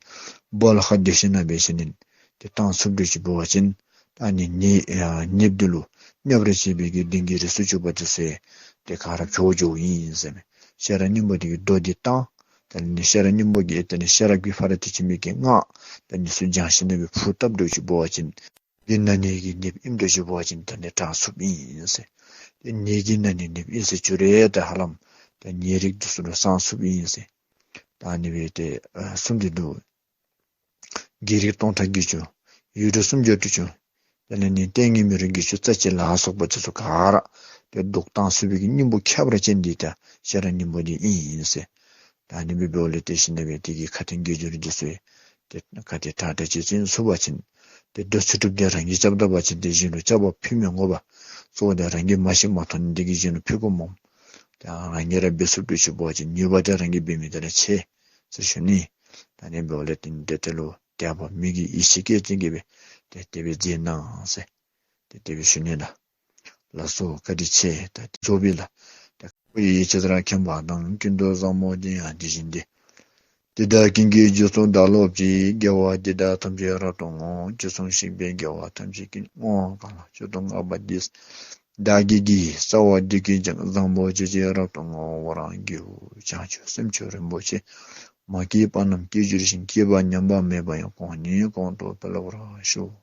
སྦོ་ལོགས་ཁར་སྡོད་ཞིནམ་ལས་འབད་ཞིནམ་ལས་ཏེ་བཏང་ཚུགསཔ་འདུག་ཟེར་བ་ཅིན་ད་ཨ་ནི་ནད་ཨ་ནདཔ་འདི་ལུ་གནོད་པར་བྱེད་པའི་གི་གདོན་བགེགས་རིགས་སུ་ཆུད་པ་འདི་ཚུ་ཡང་ཏེ་ག་ར་བྱོག་འགྱོཝ་ཨིན་ཟེར་མས། ཤེས་རབ་སྙིང་པོ་འདི་གི་མདོ་འདི་བཏང་ད་ཨ་ནི་ཤེས་རབ་སྙིང་པོ་གི་ཏེ་ཨ་ནི་ཤེས་རབ་ཀྱི་ཕ་རོལ་ཏུ་ཕྱིན་པའི་གི་སྔགས་ད་ཨ་ནི་ཚུ་བགྱང་ཞིནམ་ལས་འབད་ཕུ་བཏབ་འདུག་ཟེར་བ་ཅིན་ཏེ་ན་ནི་གི་ནདཔ་ཨིནམ་འདུག་ཟེར་བ་ཅིན་ད་ཨ་ནི་དྲག་ཚུགསཔ་ཨིན་ཟེར། ཏེ་ནད་ཀྱི་ན་ནི་ནདཔ་ཨིན་ཟེར་ཅི་རུང་ད་ཧ་ལམ་ད་ནད་རིགས་འདི་ཚུ་ལུ་སངས་ཚུགསཔ་ཨིན་ཟེར། ད་ཨ་ནི་སྦེ་ཏེ་ཨ་གསུངས་ཏེ་འདུག། བགེགས་རིགས་སྟོང་ཕྲག་བརྒྱད་ཅུ། ཡུལ་དྲུག་སུམ་བརྒྱ་དྲུག་ཅུ། དེ་ལས་ནི་ལྟས་ངན་མི་རུང་བརྒྱད་ཅུ་རྩ་གཅིག་ལ་སོགས་པ་འདི་ཚུ་ག་ར་ཏེ་བཟློག་བཏང་ཚུགས་པའི་གི་སྙིང་པོ་ཁྱད་པར་ཅན་འདི་ད་ཤེས་རབ་སྙིང་པོ་འདི་ཨིན་ཟེར། ད་ཨ་ནི་སྦེ་འབདཝ་ལས་བརྟེན་ཞིནམ་ལས་འབད་དེ་གི་ཁ་ཏོན་དགེ་སྦྱོར་འདི་ཚུ་ཡང་ཏེ་ག་དེ་དྲག་དྲག་ཅིག་བརྩོན་ཚུགས་པ་ཅིན་ཏེ་འདོད་ཚུལ་སྒྲུབ་སྟེ་རང་གིས་རྐྱབ་ད་པ་ཅིན་ཏེ་གཞན་ལུ་རྐྱབ་པར་ཕུལ་མི་དགོ་པར་གཙོ་བོ་ཏེ་རང་གིས་མ་ཤེས་མ་མཐོང་ནི་འདི་གིས་གཞན་ལུ་ཕུལ་དགོཔ་སྨོ། ཏེ་རང་གིས་ར་འབད་ཚུགསཔ་འདུག་ཟེར་བ་ཅིན་ནུས་པ་ཏེ་རང་གིས་འབད་མི་དེ་ར་ཆེ་ཟེར་ཞུ་ནི། ད་ཨ་ནི་འབདཝ་ལས་བརྟེན་ཏེ་དེ་ལུ་དད་པ་མོས་གུས་ཡིད་ཆེས་བསྐྱེད་དེ་གི་སྦེ་ཏེ་དེ་སྦེ་མཛད་གནང་ཟེར་ཏེ་དེ་སྦེ་ཞུ་ནི་ལགས། ལགས་སོ་བཀའ་དྲིན་ཆེ། ད་ཏེ་རྫོགས་པས་ལགས། ད་ པའི་ཇི་ལྟར་མཁྱེན་པ་དང་། ཀུན་ཏུ་བཟང་པོ་དེ་ཡང་དེ་བཞིན་ཏེ། དེ་དག་ཀུན་གྱི་རྗེས་སུ་བདག་སློབ་ཅིང་། དགེ་བ་འདི་དག་ཐམས་ཅད་རབ་ཏུ་བསྔོ། ཅི་བསམ་ཤེས་པའི་དགེ་བ་ཐམས་ཅད་ཀུན། བསྔོ་བ་གང་ལ་མཆོག་ཏུ་བསྔགས་པ་འདི། བདག་གིས་བགྱི། རྩ་བ་འདི་ཀུན་ཀྱང་། བཟང་པོ་སྤྱོད་ཅིང་རབ་ཏུ་བསྔོ། འོ་རང་གི་བྱང་ཆུབ་སེམས་མཆོག་རིན་པོ་ཆེ། མ་སྐྱེས་པ་རྣམས་སྐྱེ་གྱུར་ཅིང་། སྐྱེས་པ་ཉམས་པ་མེད་པ་ཡང་། གོང་ནས་གོང་དུ་འཕེལ་བར་ཤོག།